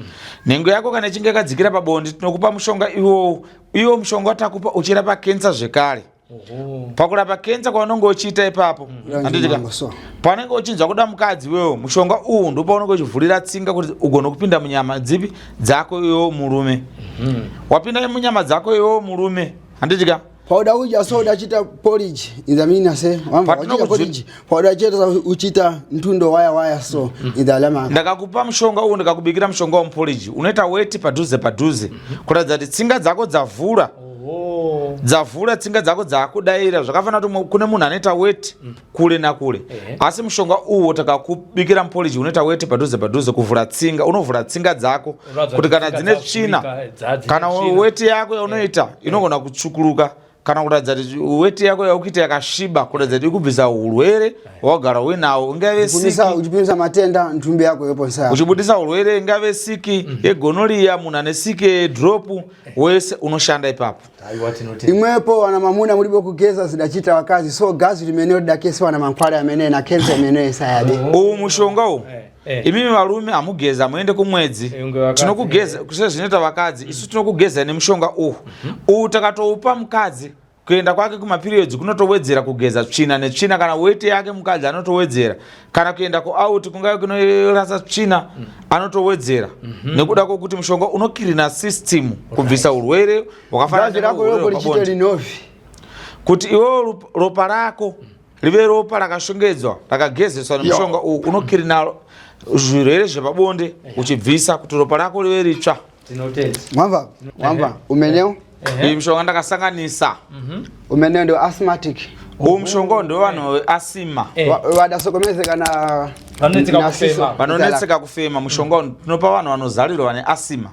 nhengo yako kana ichinge yakadzikira pabonde, tinokupa mushonga iwowo. Iwo mushonga watakupa uchirapa kensa zvekare. Pakurapa kensa kwaunenge uchiita ipapo, handitika? So. Paunenge uchinzwa kuda mukadzi iwewo, mushonga uwu ndopaunenge uchivhurira tsinga kuti ugone kupinda munyama dzipi dzako iwewo murume. Wapinda munyama dzako iwewo murume, handitika? Pauda kudya so udachita porridge izamina se wamva, Patino uchita porridge, pauda cheta uchita ntundo waya waya, so izalama. Ndakakupa mushonga uwu, ndikakubikira mushonga wemuporiji, unoita weti padhuze padhuze, kuratidza kuti tsinga dzako dzavhura. Dzavhura tsinga dzako, dzakudaira zvakafanira kuti kune munhu anoita weti kule nakule. Asi mushonga uwo takakubikira muporiji, unoita weti padhuze padhuze kuvhura tsinga, unovhura tsinga dzako Unoratidza kuti kana tsinga dzine tsvina, dzavhurika, dzine kana tsvina. weti yako yaunoita inogona kutsvukuruka, kana kuratidza kuti weti yako yakuita yakasviba, kuratidza kuti ikubvisa urwere wagara uinawo, ingave Uchipimisa siki. Uchipimisa matenda ntumbi yako yoponsa. Uchibudisa urwere, ingave siki yegonorrhea, munhu ane siki yedrop wese unoshanda ipapo. Aiwa, tinotenda. Imwepo wana mamuna mulibo kugeza zidachita wakazi, so gazi limeneyo lidakesi wana mankwale amene na kensa imeneyo isayabe. Uwu mushonga uwu, Eh. imimi varume hamugeza, muende kumwedzi. Unge vakadzi, Tinokugeza sezvinoita vakadzi, isu tinokugeza nemushonga uwu. Uwu takatoupa mukadzi, kuenda kwake kumaperiods kunotowedzera, kugeza tsvina netsvina, kana weti yake mukadzi anotowedzera, kana kuenda kuout kungave kunorasa tsvina anotowedzera, nekuda kwokuti mushonga unocleana system kubvisa urwere hwakafanana Gazi lako neurwere yoko lichite hwepabonde. linovi. Kuti iwewo ropa rako rive ropa rakashongedzwa, rakagezeswa nemushonga uwu, unocleana zvirwere zvepabonde uchibvisa kuti ropa rako rive ritsva. Tinotenda. Wamva? Wamva? Umeneo? Iyi mishonga ndakasanganisa. Umeneo ndio asthmatic. Uwu mushonga ndewevanhu veasima. Vadasokomezeka na Vanonetseka na kufema. siso. Vanonetseka kufema, mushonga uyu tinopa vanhu vanozarirwa vane asima.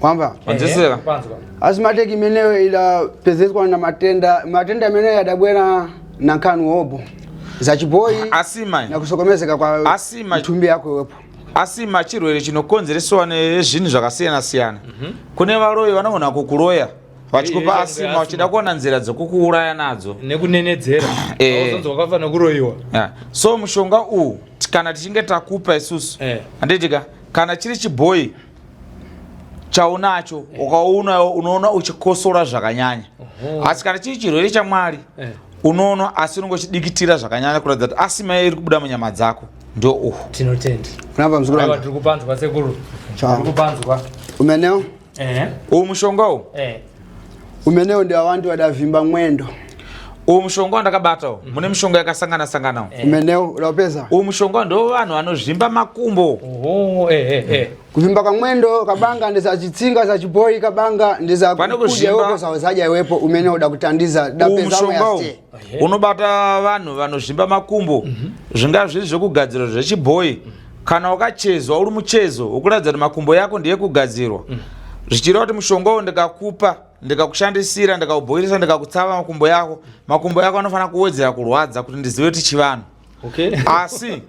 Wamva? Wanzwisisa? Kupanzwa. Asthmatic imeneyo idapezeswa na matenda, matenda imeneyo yadabwera na nkanu obo zachiboyi Asima na kusokomezeka kwa Asima. ntumbi yako iwepo. Asima chirwere chinokonzereswa nezvinhu zvakasiyana siyana. Kune varoyi vanogona kukuroya vachikupa asima, asima. vachida kuona nzira dzekukuuraya nadzo. Nekunenedzera. Auzonzi wakafanira kuroyiwa. Yeah. So mushonga uwu kana tichinge takupa isusu, handitika, kana chiri chibhoyi chaunacho, ukaona unoona uchikosora zvakanyanya, asi kana chiri chirwere chaMwari, unoona asi unonge uchidikitira zvakanyanya, kuratidza kuti asima iri kubuda munyama dzako ndo uhu. Tinotenda. Unamva mzukuru Aiwa, wangu? tiri kupanzwa sekuru. Chao. Tiri kupanzwa. Umeneo? Uwu mushonga uwu, Umeneo ndio wantu wadavimba mwendo. Uwu mushonga wandakabata uwu, mune mishonga yakasangana sangana uwu. Umeneo udapeza. Uwu mushonga ndo vanhu vanozvimba makumbo. Oho, eh eh eh. Kuvimba kwa mwendo kabanga ndi za chitsinga za chiboyi, kabanga ndi za Pane kudya iwepo, zadya iwepo, umene uda kutandiza Uwu dapeza mushonga uwu unobata vanhu vanozvimba makumbo, zvinga zviri zvekugadzirwa zvechibhoyi, kana wakachezwa uri muchezo wekuratidza kuti makumbo yako ndeyekugadzirwa, zvichireva kuti mushonga uwu ndikakupa, ndikakushandisira, ndikaubhoirisa, ndikakutsava makumbo yako, makumbo yako anofanira kuwedzera kurwadza kuti ndizive kuti chivanhu. Okay. Asi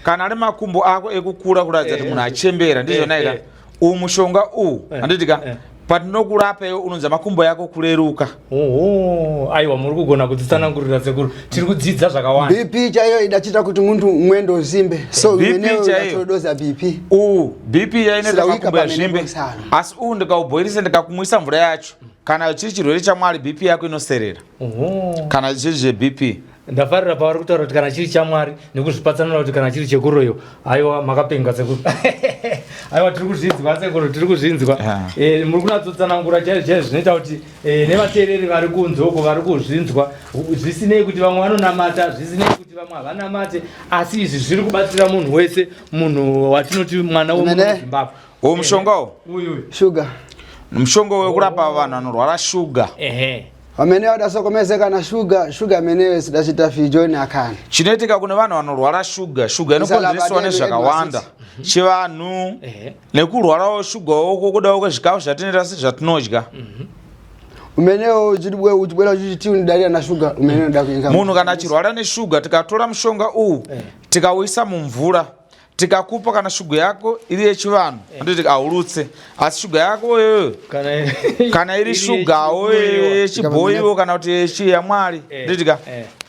kana ari makumbo ako ekukura kuratidza kuti munhu achembera ndizvona ika uwu mushonga uwu handiti ka patinokurapa iwe unonza makumbo yako kureruka. Oho, aiwa muri kugona kudzitsanangurira sekuru, tiri kudzidza zvakawanda. BP chaiyo idachita kuti muntu mwendo uzimbe so BP imeneyo chaiyo. idachodoza BP. Uwu BP yainoita Sila wika makumbo pamene yazvimbe posana. asi uwu ndikaubhoirisa ndikakumwisa mvura yacho kana chiri chirwere chamwari BP yako inoserera. Oho. Kana chiri zvebp. Ndafarira pavari kutaura kuti kana chiri chamwari nekuzvipatsanura kuti kana chiri chekuroyo. Aiwa makapenga sekuru. Aiwa tiri kuzvinzwa sekuru, tiri kuzvinzwa. Eh, muri kunatsotsanangura chaizvo chaizvo zvinoita kuti eh, nevateereri vari kunze uko vari kuzvinzwa zvisinei kuti vamwe vanonamata, zvisinei kuti vamwe havanamate, asi izvi zviri kubatsira munhu wese, munhu watinoti mwana wemuZimbabwe. Uyu mushonga uyu? Uyu uyu. Sugar. Mushonga wekurapa vanhu vanorwara shuga. Ehe. Vamene vadasokomezeka na shuga, shuga ameneyo sidachita fijoni akana. Chinoitika kune vanhu vanorwara shuga, shuga inokonzereswa nezvakawanda. Chivanhu nekurwarawo shuga uko kudawo kwezvikafu zvatinoita sezvatinodya. Umenewo uchibwera uchibwera uchiti unidarira na shuga, umeneyo unoda kuinga. Munhu kana achirwara neshuga tikatora mushonga uwu tikauisa mumvura tikakupa kana shuga yako iri yechivanhu handiti haurutse, asi shuga yako iyoyo kana iri shugawo yechibhoiwo kana kuti yamwari handiti ka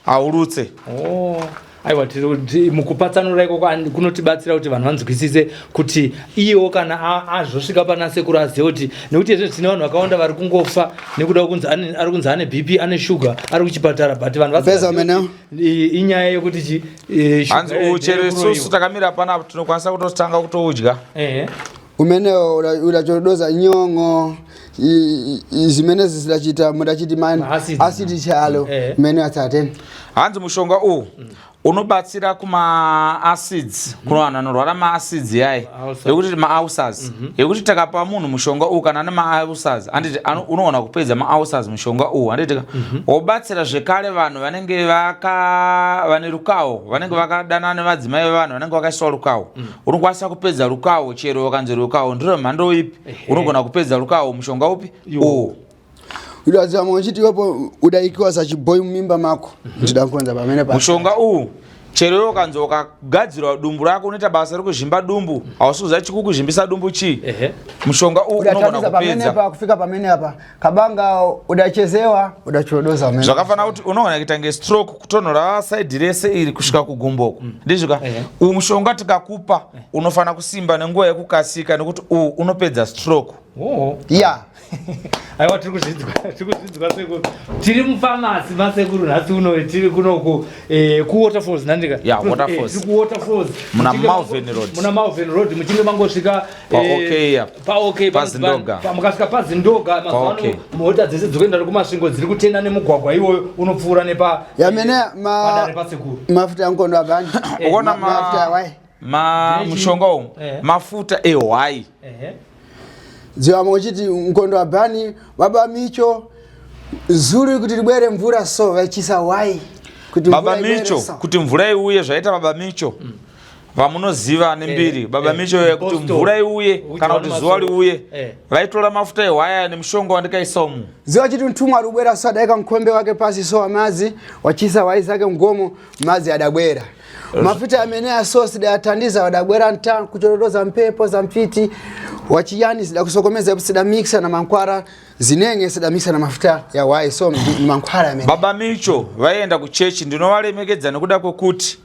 haurutse. Oh. Aiwa tiri mukupatsanura ikoko kunotibatsira kuti vanhu vanzwisise kuti iyewo kana azosvika pana sekuru azive kuti nekuti izvezvi tine vanhu vakawanda vari kungofa nekuda kunzi ari kunzi ane BP ane shuga ari kuchipatara but vanhu vasingazivi inyaya yekuti chi hanzi uchero isusu takamira panapa tinokwanisa kutotanga kutoudya. Umene udachodoza nyongo zimene zidachita mudachiti man acid chalo umene atsateni. Hanzi mushonga uwu unobatsira kuma acids kuno vanhu vanorwara maacids yai yekuti maulcers yekuti takapa munhu mushonga uwu kana ane maulcers handiti unoona kupedza maulcers mushonga uwu handiti wobatsira zvekare vanhu vanenge vaka vane rukawo vanenge vakadanana nevadzimai vevanhu vanenge vakaiswa rukawo unokwanisa kupedza rukawo chero vakanzi rukawo ndiro mhando ipi unogona kupedza rukawo mushonga upi uwu. Udaziva uchiti iwepo udaikiwa sachibhoi mumimba mako ndida kuonza pamene pa mushonga uwu chero iwe ukanzi ukagadzirwa dumbu rako unoita basa rekuzvimba dumbu hausi kuziva chikukuzvimbisa dumbu chii mushonga uwu unogona udatatiza pamene kupedza pa kufika pamene apa kabanga udachezewa udachodoza pamene zvakafanana kuti unoona kuita nge stroke kutonhora saidhi rese iri kusvika kugumboko ndizvo ka uwu mushonga tikakupa unofanira kusimba nenguva yekukasika nekuti uwu unopedza stroke. Ya. Aiwa tiri kuzvinzwa, tiri kuzvinzwa sekuru. Tiri mufamasi masekuru nhasi uno tiri kunoku ku Waterfalls nandika. Yeah, Waterfalls. Tiri ku Waterfalls. Muna Muchinge Malvern Road. Muna Malvern Road muchinge mangosvika Pa OK apa. Pa OK, Pa Zindoga. mukasvika pa Zindoga mazuva ano OK. mota dzese dziri kuenda kuMasvingo dziri kutenda nemugwagwa iwoyo unopfuura nepa Yamene padare pasekuru. mafuta yankondo abani. Ukaona Mafuta awai. mushonga umu mafuta ehwai. Dziwama uchiti mkondo wabhani baba micho zulu kuti libwere mvura so vachisa wai kuti Baba mvura ibwere Micho so. kuti mvura iuye zvaita baba Micho vamunoziva nembiri baba Micho kuti Boston. mvura iuye Kuti kana kuti vane zuva masoro. riuye vaitora mafuta ehwaya nemushonga wandikaisa umu. Ziwa chiti mtumwa alubwera so adaika mkombe wake pasi so amazi wachisa wai zake mgomo mazi adabwera mafuta amene aso sidayatandiza wadabwera nta kuchorodoza mpepo za mfiti wachiyani sidakusokomeza sidamixa na mankwara zinenge sidamixa na mafuta ya wai so ni mankwara amene. Baba Micho vaienda kuchechi ndinovaremekedza nekuda kwekuti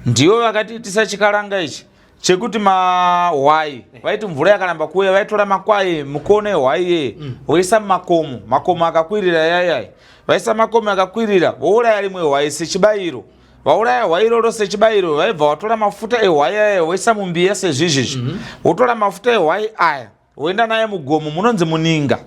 ndivo vakatiitisa chikaranga ichi chekuti mahwai vaiti mvura yakaramba kuuya vaitora makwai mukono ehwai yeye voisa mumakomo makomo akakwirira yayai vaisa makomo akakwirira vouraya rimwe hwai sechibayiro vauraya hwai iroro sechibayiro vaibva vatora mafuta ehwai aya voisa mumbiya sezvizvizvi votora mafuta ehwai aya voenda naye mugomo munonzi muninga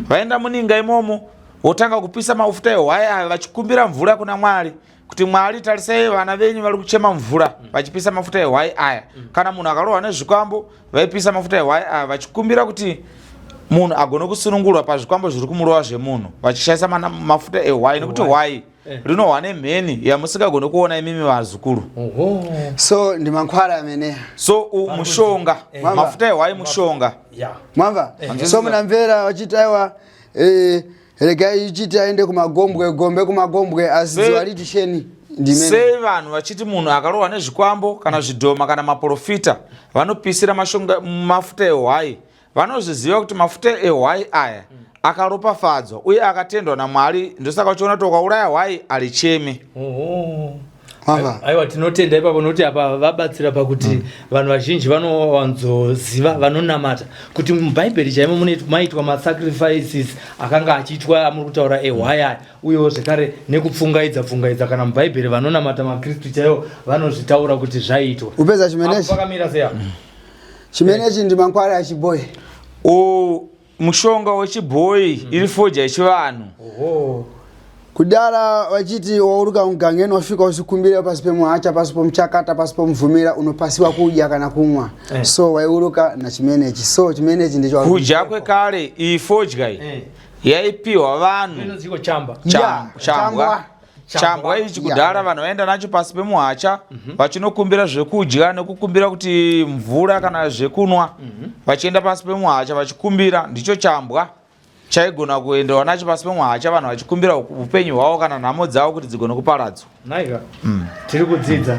vaenda muninga imomo votanga kupisa mafuta ehwai aya vachikumbira mvura kuna Mwari kuti Mwari tarisai vana venyu vari kuchema mvura vachipisa mafuta ehwai aya kana munhu akarohwa nezvikwambo vaipisa mafuta ehwai aya vachikumbira kuti munhu agone kusunungurwa pazvikwambo zviri kumurova zvemunhu vachishandisa mafuta ehwai nekuti hwai rinohwa nemheni yamusingagone kuona imimi vazukuru. So ndi mankhwala ameneya. So mushonga mafuta ehwai mushonga. Mwamva? So munamvera vachiti aiwa regai ichiti aende kumagombwe gombe kumagombwe asi dziwa riti sheni. Ndimene. Sei vanhu vachiti munhu akarohwa nezvikwambo kana zvidhoma kana maporofita vanopisira mashonga mafuta ehwai? Vanozviziva kuti mafuta ehwai aya akaropafadzwa uye akatendwa naMwari, ndosaka uchiona kuti ukauraya hwai harichemi. Oho. Mava. Aiwa, tinotenda ipapo nokuti apa vabatsira pakuti vanhu vazhinji vanowanzoziva vanonamata kuti mubhaibheri chaimo mune maitwa masacrifices akanga achiitwa amuri kutaura ehwai aya, uyewo zvekare nekupfungaidza pfungaidza. Kana mubhaibheri vanonamata makristu chaivo vanozvitaura kuti zvaiitwa. Upeza chimenechi. Apo pakamira sei apo? Chimenechi ndi mankwara achibhoyi. U mushonga wechibhoyi iri fodya yechivanhu. Oho. Kudara vachiti wauruka mugangeni wasvika usikumbira pasi pemuhacha, pasi pomuchakata, pasi pomuvhumira, unopasiwa kudya kana kumwa. So waiuruka nachimenechi. So chimenechi ndicho Kudya kwekare, iyi fodya iyi yaipiwa vanhu. Inonziko chamba. Yeah, Chambwa. chambwa. Chambwa ichi kudhara vanhu vaenda nacho pasi pemuhacha vachinokumbira zvekudya nekukumbira kuti mvura kana zvekunwa, vachienda pasi pemuhacha vachikumbira. Ndicho chambwa chaigona kuendewa nacho pasi pemuhacha, vanhu vachikumbira upenyu hwavo kana nhamo dzavo kuti dzigone kuparadzwa. Naika. Tiri kudzidza.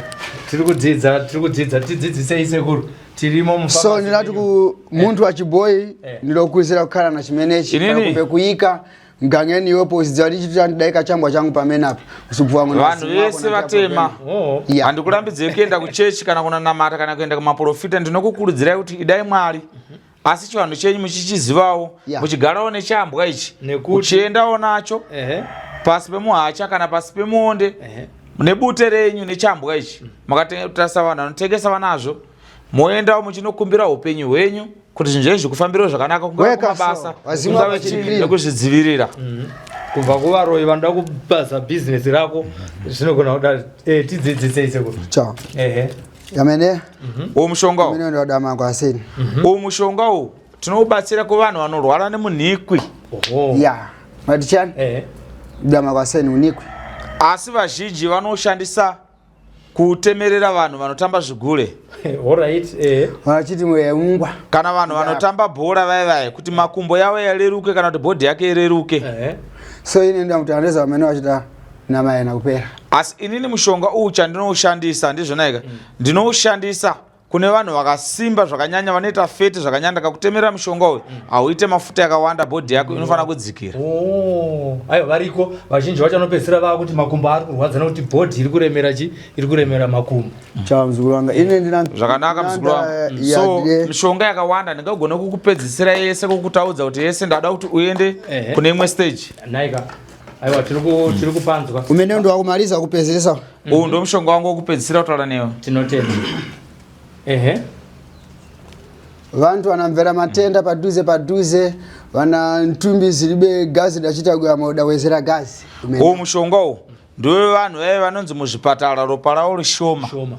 Tiri kudzidza, tiri kudzidza. Tidzidzisei sekuru. Tirimo So mufamasi ndinati menyu. ku munthu wachibhoyi ndinokuizira kukhala na chimenechi Inini? kana kumbe kuyika mgangeni iwepo uzidziwa kuti chitu chandidaika chambwa changu pamene apa usibvuwa muno Vanhu vese vatema, Oh. Yeah. handikurambidzei kuenda kuchechi kana kunanamata kana kuenda kumaprofita. Ndinokukurudzirai kuti idai Mwari, asi chivanhu chenyu muchichizivawo, muchigarawo nechambwa ichi, uchiendawo nacho pasi pemuhacha kana pasi pemuonde nebute renyu nechambwa ichi. Makatarisa vanhu vanotengesa vanazvo, moendawo muchinokumbira upenyu hwenyu kuti zvinhu zvenyu zvikufambirawo zvakanaka, kungava Weka kumabasa, so, vazimu kungava vachiri chii, clean. nekuzvidzivirira. Kubva kuvaroyi vanoda kupaza bhizinesi rako zvinogona kuda tidzidzisei sekuru. Chao. Ehe. Yamene. Uwu mushonga uwu. Amene ndodama kwa seni. Uwu mushonga uwu tinoubatsira kuvanhu vanorwara nemunhikwi. Oho. Yeah. Matichani? Dama kwa seni unikwi. Asi vazhinji vanoshandisa kutemerera vanhu vanotamba zvigure. Alright, eh. Vachiti mweungwa. Kana vanhu vanotamba bhora vaye vaye kuti makumbo yavo yareruke kana kuti bhodhi yake ireruke. So ine ndamuti andeza amene wachita nama yana kupera. Asi inini mushonga uwu chandinoushandisa ndizvona ika, ndinoushandisa kune vanhu vakasimba zvakanyanya, vanoita feti zvakanyanya. Ndakakutemera mushonga uyu hauite mafuta yakawanda, bhodhi yako inofanira kudzikira. Oh, aiwa, variko vazhinji vacho vanopedzisira vava kuti makumbo ari kurwadza nekuti bhodhi iri kuremera chi iri kuremera makumbo. Chao mzukuru wanga. Ine ndina Zvakanaka muzukuru wangu. So mishonga yakawanda, ndingagone kukupedzisira yese, kukutaudza kuti yese ndada kuti uende kune imwe stage. Naika. Aiwa, tiri kupanzwa. Umene ndo wakumaliza kupezesa. Uwu ndo mushonga wangu wekupedzisira kutaura newe. Tinotenda. Ehe. Vantu vanamvera matenda padhuze padhuze, vana ntumbi ziribe gazi dachita kuyama udawezera gazi. Umene. Uwu mushonga uwu ndewe vanhu vaive vanonzi muzvipatara ropa ravo rishoma. Shoma.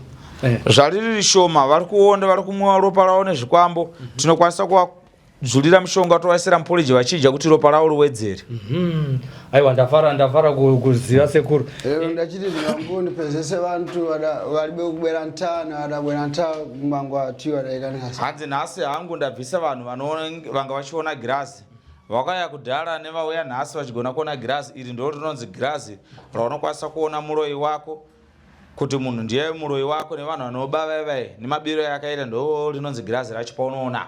Zvariri rishoma, vari kuonda, vari kumwiwa ropa ravo nezvikwambo. Tinokwanisa kuvadzulira mushonga tovaisira muporiji vachidya kuti ropa ravo riwedzere. Aiwa, ndafara kuziva sekuru. Lero ndachiti ndingangoni pezese vantu valibe kubwera ntana, adabwera nta mangwa tiwa daikanisa. Hanzi nhasi hangu ndabvisa vanhu vanga vachiona girazi vakauya kudhara nevauya nhasi vachigona kuona girazi iri. Ndo rinonzi girazi raunokwanisa kuona muroyi wako, kuti munhu ndiye muroyi wako, nevanhu vanoba vai vai nemabiro ayakaita. Ndo rinonzi girazi racho paunoona.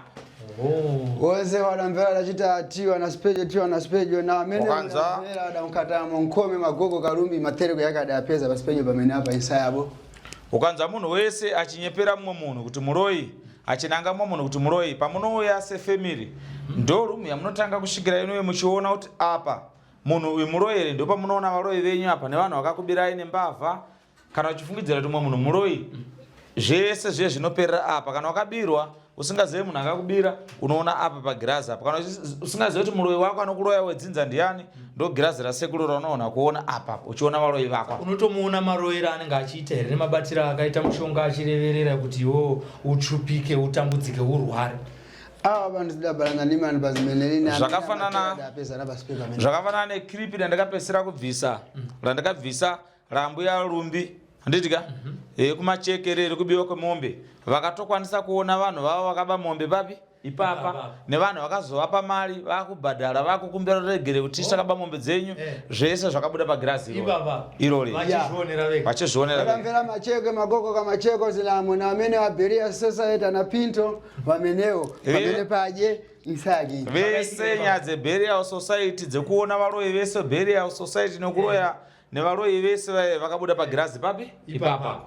Wose vadamvera dachita tiwa na spejo, tiwa na spejo na amene Wakanzwa? adamvera adamkatamo nkome magogo kalumbi matereko yakadapeza paspejo pamene apa insayabo. Ukanzwa munhu wese achinyepera mumwe munhu kuti muroyi, achinanga mumwe munhu kuti muroyi, pamunouya sefamily ndo rumu yamunotanga kusvikira inuyo muchiona kuti apa munhu uyu muroyi here. Ndo pamunoona varoyi venyu apa nevanhu vakakubirai nembavha. Kana uchifungidzira kuti mumwe munhu muroyi, zvese zviye zvinoperera apa. Kana wakabirwa usingazivi munhu akakubira, unoona apa pagirazi apa. Kana usingazivi kuti muroyi wako anokuroya wedzinza ndiani, ndo girazi rasekuru raunoona kuona apa uchiona varoyi vako. Unotomuona maroyero anenge achiita here nemabatiro akaita mushonga achireverera kuti iwewo utsvupike, utambudzike, urware? Ava vanhu tidabalana nemani pazimenelini. Adapeza paspejo pamene. Zvakafanana nekiripi randakapedzisira kubvisa, randakabvisa rambuya Rumbi, handiti ka, kumachekere rekubiwa kwemombe, vakatokwanisa kuona vanhu vavo vakaba mombe papi. Ipapa nevanhu vakazovapa mari vakubhadhara vakukumbira ruregere kuti oh. takaba mombe dzenyu eh. Zvese zvakabuda pagirazi irori vachizvionera vega macheko magogo kamacheko zilamo na amene waberia society ana Pinto vamenewo pamene paje Isaki vese nyaya dzeburial society dzekuona varoyi vese burial society nekuroya eh. Nevaroyi vese vaye vakabuda pagirazi papi ipapa.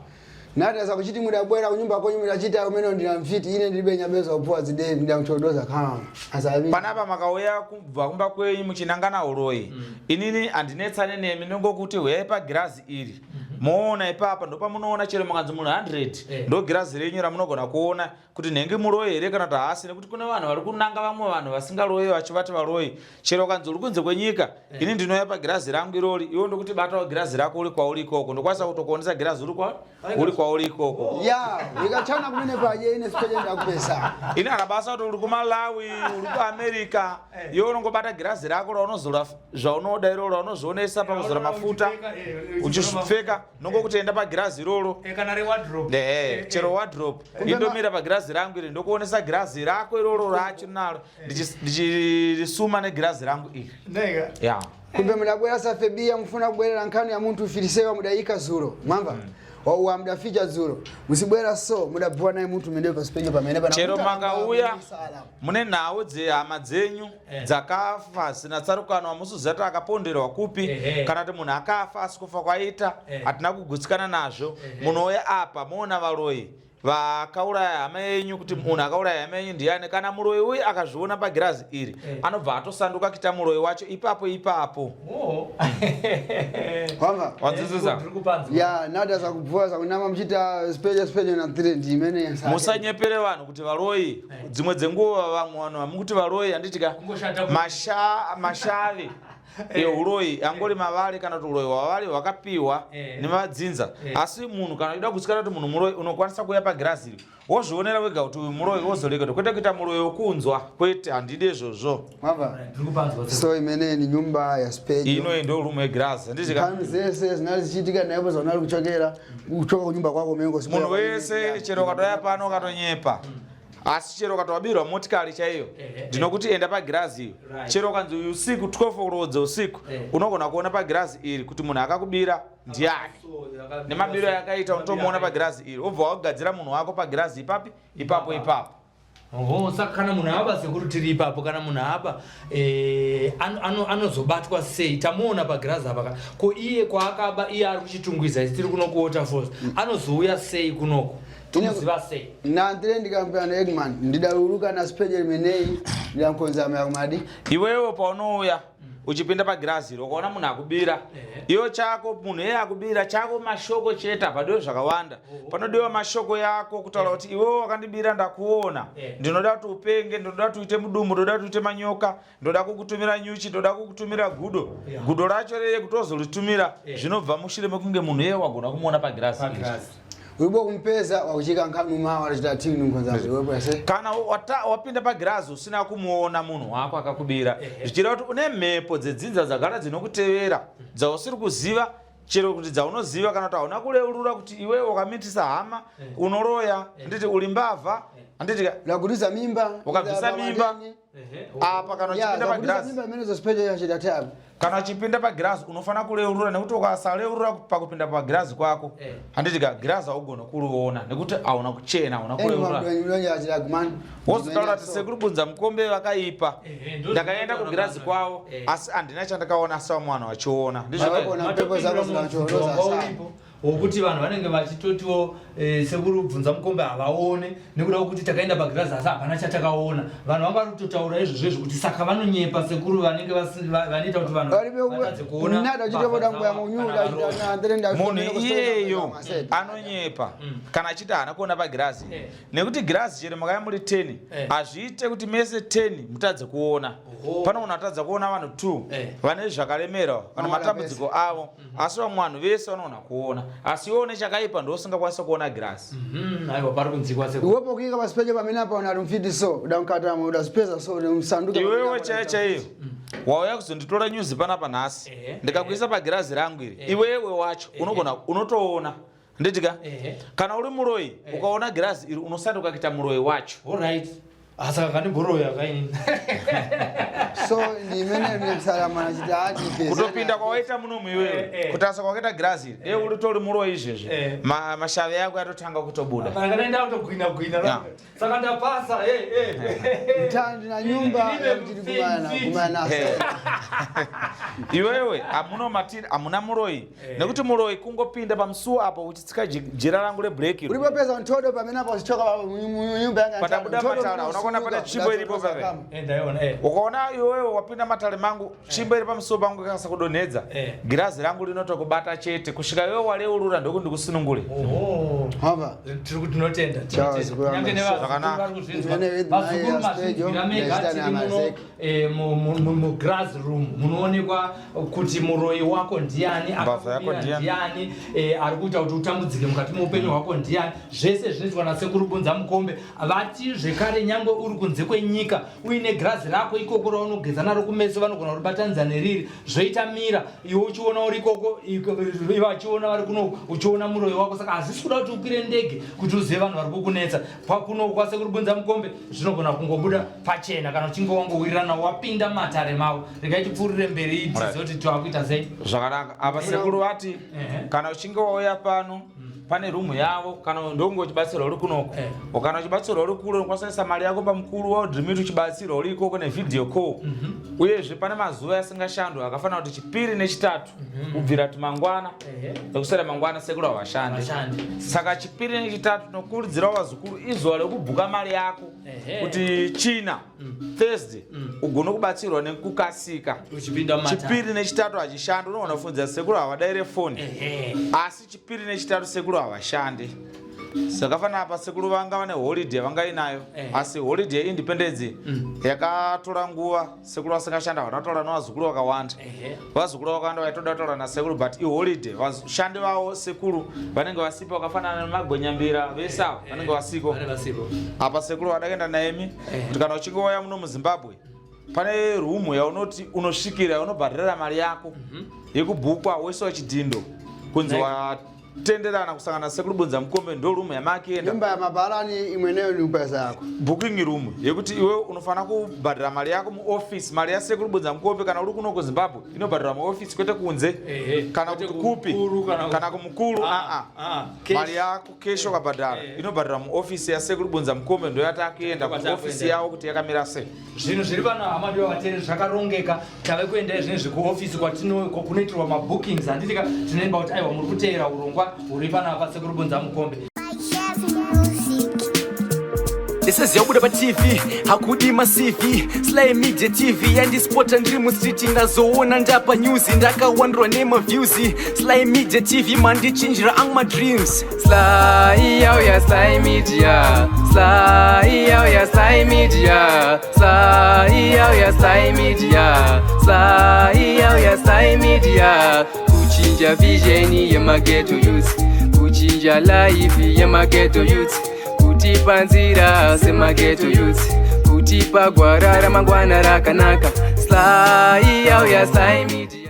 Natasa kuchiti mudabwera kunyumba kwenyu mudachita umene ndina mfiti ine ndiribe nyabeza kupuwa zidei ndakuchodoza kama asavi. Panapa makauya kubva kumba kwenyu muchinangana uroyi Inini handinetsane nemi ndingokuti huyai pagirazi iri moona ipapa ndopamunoona chero mukanzi munhu 100 Ndo girazi renyu ramunogona kuona kuti nhengi muroyi here kana kuti haasi nekuti kune vanhu vari kunanga vamwe vanhu vasingaroyi vachivati varoyi chero ukanzi uri kunze kwenyika eh. Ini ndinouya pagirazi rangu irori iwo ndokuti batawo girazi rako uri kwauri ikoko ndokwanisa kutokuonesa girazi uri kwa uri kwauri ikoko ya ikachana kumene paje ine sipeje ndakupesa ini hana basa kuti uri kumalawi uri kuamerica eh. Iwe unongobata girazi rako raunozora zvaunoda iroro raunozvionesa pakuzora mafuta eh, uchipfeka nongokuti enda pagirazi iroro kana rewardrobe chero wardrobe indomira pagirazi rangu iri ndokuonesa girazi rako iroro racho naro ndichirisuma negirazi rangu iri ya kumbe mudabwera safebia mufuna kubwerera nkhani ya munthu ufirisewa mudayika zulo mwamva wauwa mudaficha dzulo musibwera so mudabvuwa naye munthu mende pasipenyo pamene pana chero makauya mune nhau dzehama dzenyu eh. Dzakafa zina tsarukano hamusuziva kuti akaponderwa kupi kana kuti munhu akafa asi kufa kwaita eh. Hatina kugutsikana nazvo munouya apa moona varoyi vakauraya hama yenyu kuti munhu akauraya hama yenyu ndiyani kana muroyi uyu akazviona pagirazi iri eh. Anobva atosanduka kuita muroyi wacho ipapo ipapo oh. Wanzwisisa ya nada zakubvuwa zakunama muchiita speje speje na trend imene musanyepere vanhu kuti varoyi eh. Dzimwe dzenguva vamwe vanhu vamukuti varoyi handitika mashave ehuroyi eh. Angori mavali kana kuti uroyi hwavari hwakapiwa eh. Nemadzinza eh. Asi munhu kana uchida kutsikana kuti munhu muroyi unokwanisa kuuya pagirazi iri wozvionera wega kuti uyu muroyi wozoreketa kwete kuita muroyi wokunzwa kwete handidi izvozvo so imene ni nyumba ya spejo ino ndo rumu yegirazi handitika zese zinali zichiitika naipo zaunali kuchokera kuchoka kunyumba kwako mengo munhu wese chero ukatouya pano ukatonyepa asi chero ukatowabirwa motikari chaiyo ndinokuti enda pagirazi iyo chero ukanzi usiku 12 kuroodza usiku unogona kuona pagirazi iri kuti munhu akakubira ndiani nemabiro yakaita unotomuona pagirazi iri wobva wagadzira munhu wako pagirazi ipapi ipapo ipapo Oho, saka kana munhu aba sekuru tiri ipapo kana munhu aba eh, anozobatwa ano, ano sei tamuona pagirazi apa ko iye kwaakaba iye ari kuchitungwiza isi tiri kuno kuwaterfalls anozouya sei kunoko tomuziva sei nandire ndikambira Eggman ndidaruruka na speje imeneyi ndidankonza mayakumadi iwewe paunouya uchipinda pagirazi iro ukaona munhu akubira iwo chako munhu iye akubira chako mashoko chete hapadiwe zvakawanda panodiwa mashoko yako kutaura kuti iwewe wakandibira ndakuona ndinoda kuti upenge ndinoda kuti uite mudumbu ndoda kuti uite manyoka ndoda kukutumira nyuchi ndoda kukutumira gudo gudo racho reye kuti wozoritumira zvinobva mushure mekunge munhu iye wagona kumuona pagirazi iri uribo kumpeza wakuchika nkanuma warachita tini nkonza iwepo se kana wapinda pagirazi usina kumuona munhu wako akakubira zvichireva kuti une mhepo dzedzinza dzagara dzinokutevera dzausiri kuziva chero kuti dzaunoziva kana kuti hauna kureurura kuti iwe wakamitisa hama unoroya handiti uri mbavha handiti Ukabvisa mimba Ukabvisa mimba. Apa kana uchipinda pagirazi mimba imene zosipeja yachita tabu kana uchipinda pagirazi unofanira kureurura nekuti ukasareurura pakupinda pagirazi kwako handiti ka girazi haugona kuriona nekuti hauna kuchena hauna kureurura wozotaura kuti sekuru bunza mukombe vakaipa ndakaenda kugirazi kwavo asi handina chandakaona asi vamwe vanhu vachiona ndizvo Vakaona mpepo zako zinachoroza Wanga uripo wokuti vanhu vanenge vachitotiwo eh, sekuru bvunza mukombe havaone nekuda kwekuti takaenda pagirazi asi hapana chatakaona vanhu vanga vari kutotaura izvozvo izvo kuti saka vanonyepa sekuru vanenge vanoita kuti vanhu vatadze kuona munhu iyeyo anonyepa kana achiti haana kuona pagirazi nekuti girazi chero makaya muri 10 hazviite kuti mese 10 mutadze kuona panogona kutadza kuona vanhu 2 vane zvakaremera vane matambudziko avo asi vamwe vanhu vese vanogona kuona asi iwe une chakaipa ndousingakwanisa kuona girazi aiwa pari kunzikwa sekuru iwepo kuika pasipejo pamene apa unali mfiti so udankatama udazipeza so msanduka iwewe chaiyo chaiyo wauya kuzonditora nyuzi panapa nhasi ndikakuisa pagirazi rangu iri iwewe wacho unogona unotoona nditika kana uri muroyi ukaona girazi iri unosanduka kuita muroyi wacho Alright. Ah, saka kandibhoroya kainini. So ndimene ndikusalamana chiti ati Kutopinda kwawaita munomu iwewe, kutarisa kwakaita girazi iri, dei uri muroyi izvezvi, mashavi ako yatotanga kutobuda. Kana kutogwina gwina. Saka ndapasa. Mtandi na nyumba yakuti kumana kumana. Iwewe hamuna matiri, hamuna muroyi, nekuti muroyi kungopinda pamusuwo apo uchitsika jira rangu reblack iro. Uripo pesa ntodo pamene apo uchichoka papo munyumba yanga. Patabuda matara, unakuona pane tsvimbo iripo pave. Ndaiona. Ukaona iwewe wapinda matare mangu, tsvimbo iri pamusuwo pangu ikasa kudonhedza, girazi rangu rinotokubata chete kusvika iwewe wareurura ndokuti ndikusunungure. Oho. Hava. Tiri kuti tinotenda. Ciao, Tinotenda. sikuru Kunyange wangu. nevazukuru vari kuzvinzwa. Imene with Vazukuru my mazvinzwira stage, mega ndachita tiri muno namazeki. mugrass room munoonekwa kuti muroyi wako ndiani, Mbavha yako akakubira ndiani. ndiani, ari kuita kuti utambudzike mukati meupenyu hwako ndiani. Zvese zvinoitwa nasekuru Bunza Mukombe. Vati zvekare nyangwe uri kunze kwenyika uine girazi rako ikoko raunogeza naro kumeso, vanogona kuribatanidza neriri zvoita mira, iwe uchiona uri ikoko, ivo vachiona vari kuno, uchiona muroyi wako. Saka hazvisi kuda kuti ukwire ndege kuti uzive vanhu vari kukunetsa. Pakuno kwasekuru Bunza Mukombe zvinogona kungobuda pachena kana uchinge wangowirirana wapinda matare mavo. Regai tipfuurire mberi tizive kuti tavakuita sei. Zvakanaka. Apa sekuru vati kana uchinge wauya pano, pane rumu yavo, kana ndonge uchibatsirwa uri kunoko, kana uchibatsirwa uri kure, unokwanisa kuisa mari yako pamukuru waudrimit uchibatsirwa uri ikoko nevideo call. Uyezve pane mazuva asingashandwa akafanira kuti chipiri nechitatu, kubvira kuti mangwana nekuswera mangwana sekuru havashandi. Havashandi. Saka chipiri nechitatu tinokurudzirawo vazukuru izuva rekubhuka mari yako kuti china, Thursday, ugone kubatsirwa nekukasika. Uchipinda mumatare. Chipiri nechitatu hachishandi. Unogona kufunzira sekuru havadaire foni, asi chipiri nechitatu sekuru havashandi. Saka fanira apa sekuru vanga vane holiday yavangainayo, asi holiday yeindependence yakatora nguva sekuru vasingashanda. Havana kutaura nevazukuru vakawanda. Vazukuru vakawanda vaitoda kutaura nasekuru, but iholiday, vashandi vavo sekuru vanenge vasipo, vakafanana nemagwenyambira vese ava vanenge vasiko. Vari vasipo. Apa sekuru vada kuenda naemi kuti kana uchinge wauya muno muZimbabwe, pane rumu yaunoti unosvikira, yaunobhadharira mari yako yekubhukwa, woiswa chidhindo kunzi watenderana kusangana nasekuru Bunza Mukombe, ndo rumu yamakuenda. Nyumba ya mabarani imweneyo ni pesa yako. Booking room yekuti iwe unofanira kubhadhara mari yako muoffice. Mari yasekuru Bunza Mukombe kana uri kuno kuZimbabwe inobhadharwa muoffice, kwete kunze kana Kwete kuti kupi kumukuru kana kumukuru. Ah, aa ah, cash. Mari yako cash wakabhadhara inobhadharwa muofisi yasekuru Bunza Mukombe. Ndo yatakuenda Kwatakuenda. kuofisi yavo kuti yakamira sei. Zvinhu zviri pano, hama diwa vateereri, zvakarongeka. Tave kuenda zvinezvi kuofisi kunoitirwa mabookings, handitika? Tinoimba kuti aiwa, muri kuteera urongwa huri panapa Sekuru Bunza Mukombe. Ndisaziva paTV hakudi maCV. Sly Media TV yandispota ndiri mustreet, ndazoona ndapa news, ndakawandirwa nemaviews. Sly Media TV mandichinjira angu madreams. Sly yauya, Sly Media. Sly yauya, Sly Media. Sly yauya, Sly Media. Sly yauya, Sly Media. Kuchinja vision yemaghetto youth, kuchinja life yemaghetto youth, kutipa nzira semaghetto youth, kutipa gwara ramangwana rakanaka. Sly yauya, Sly Media.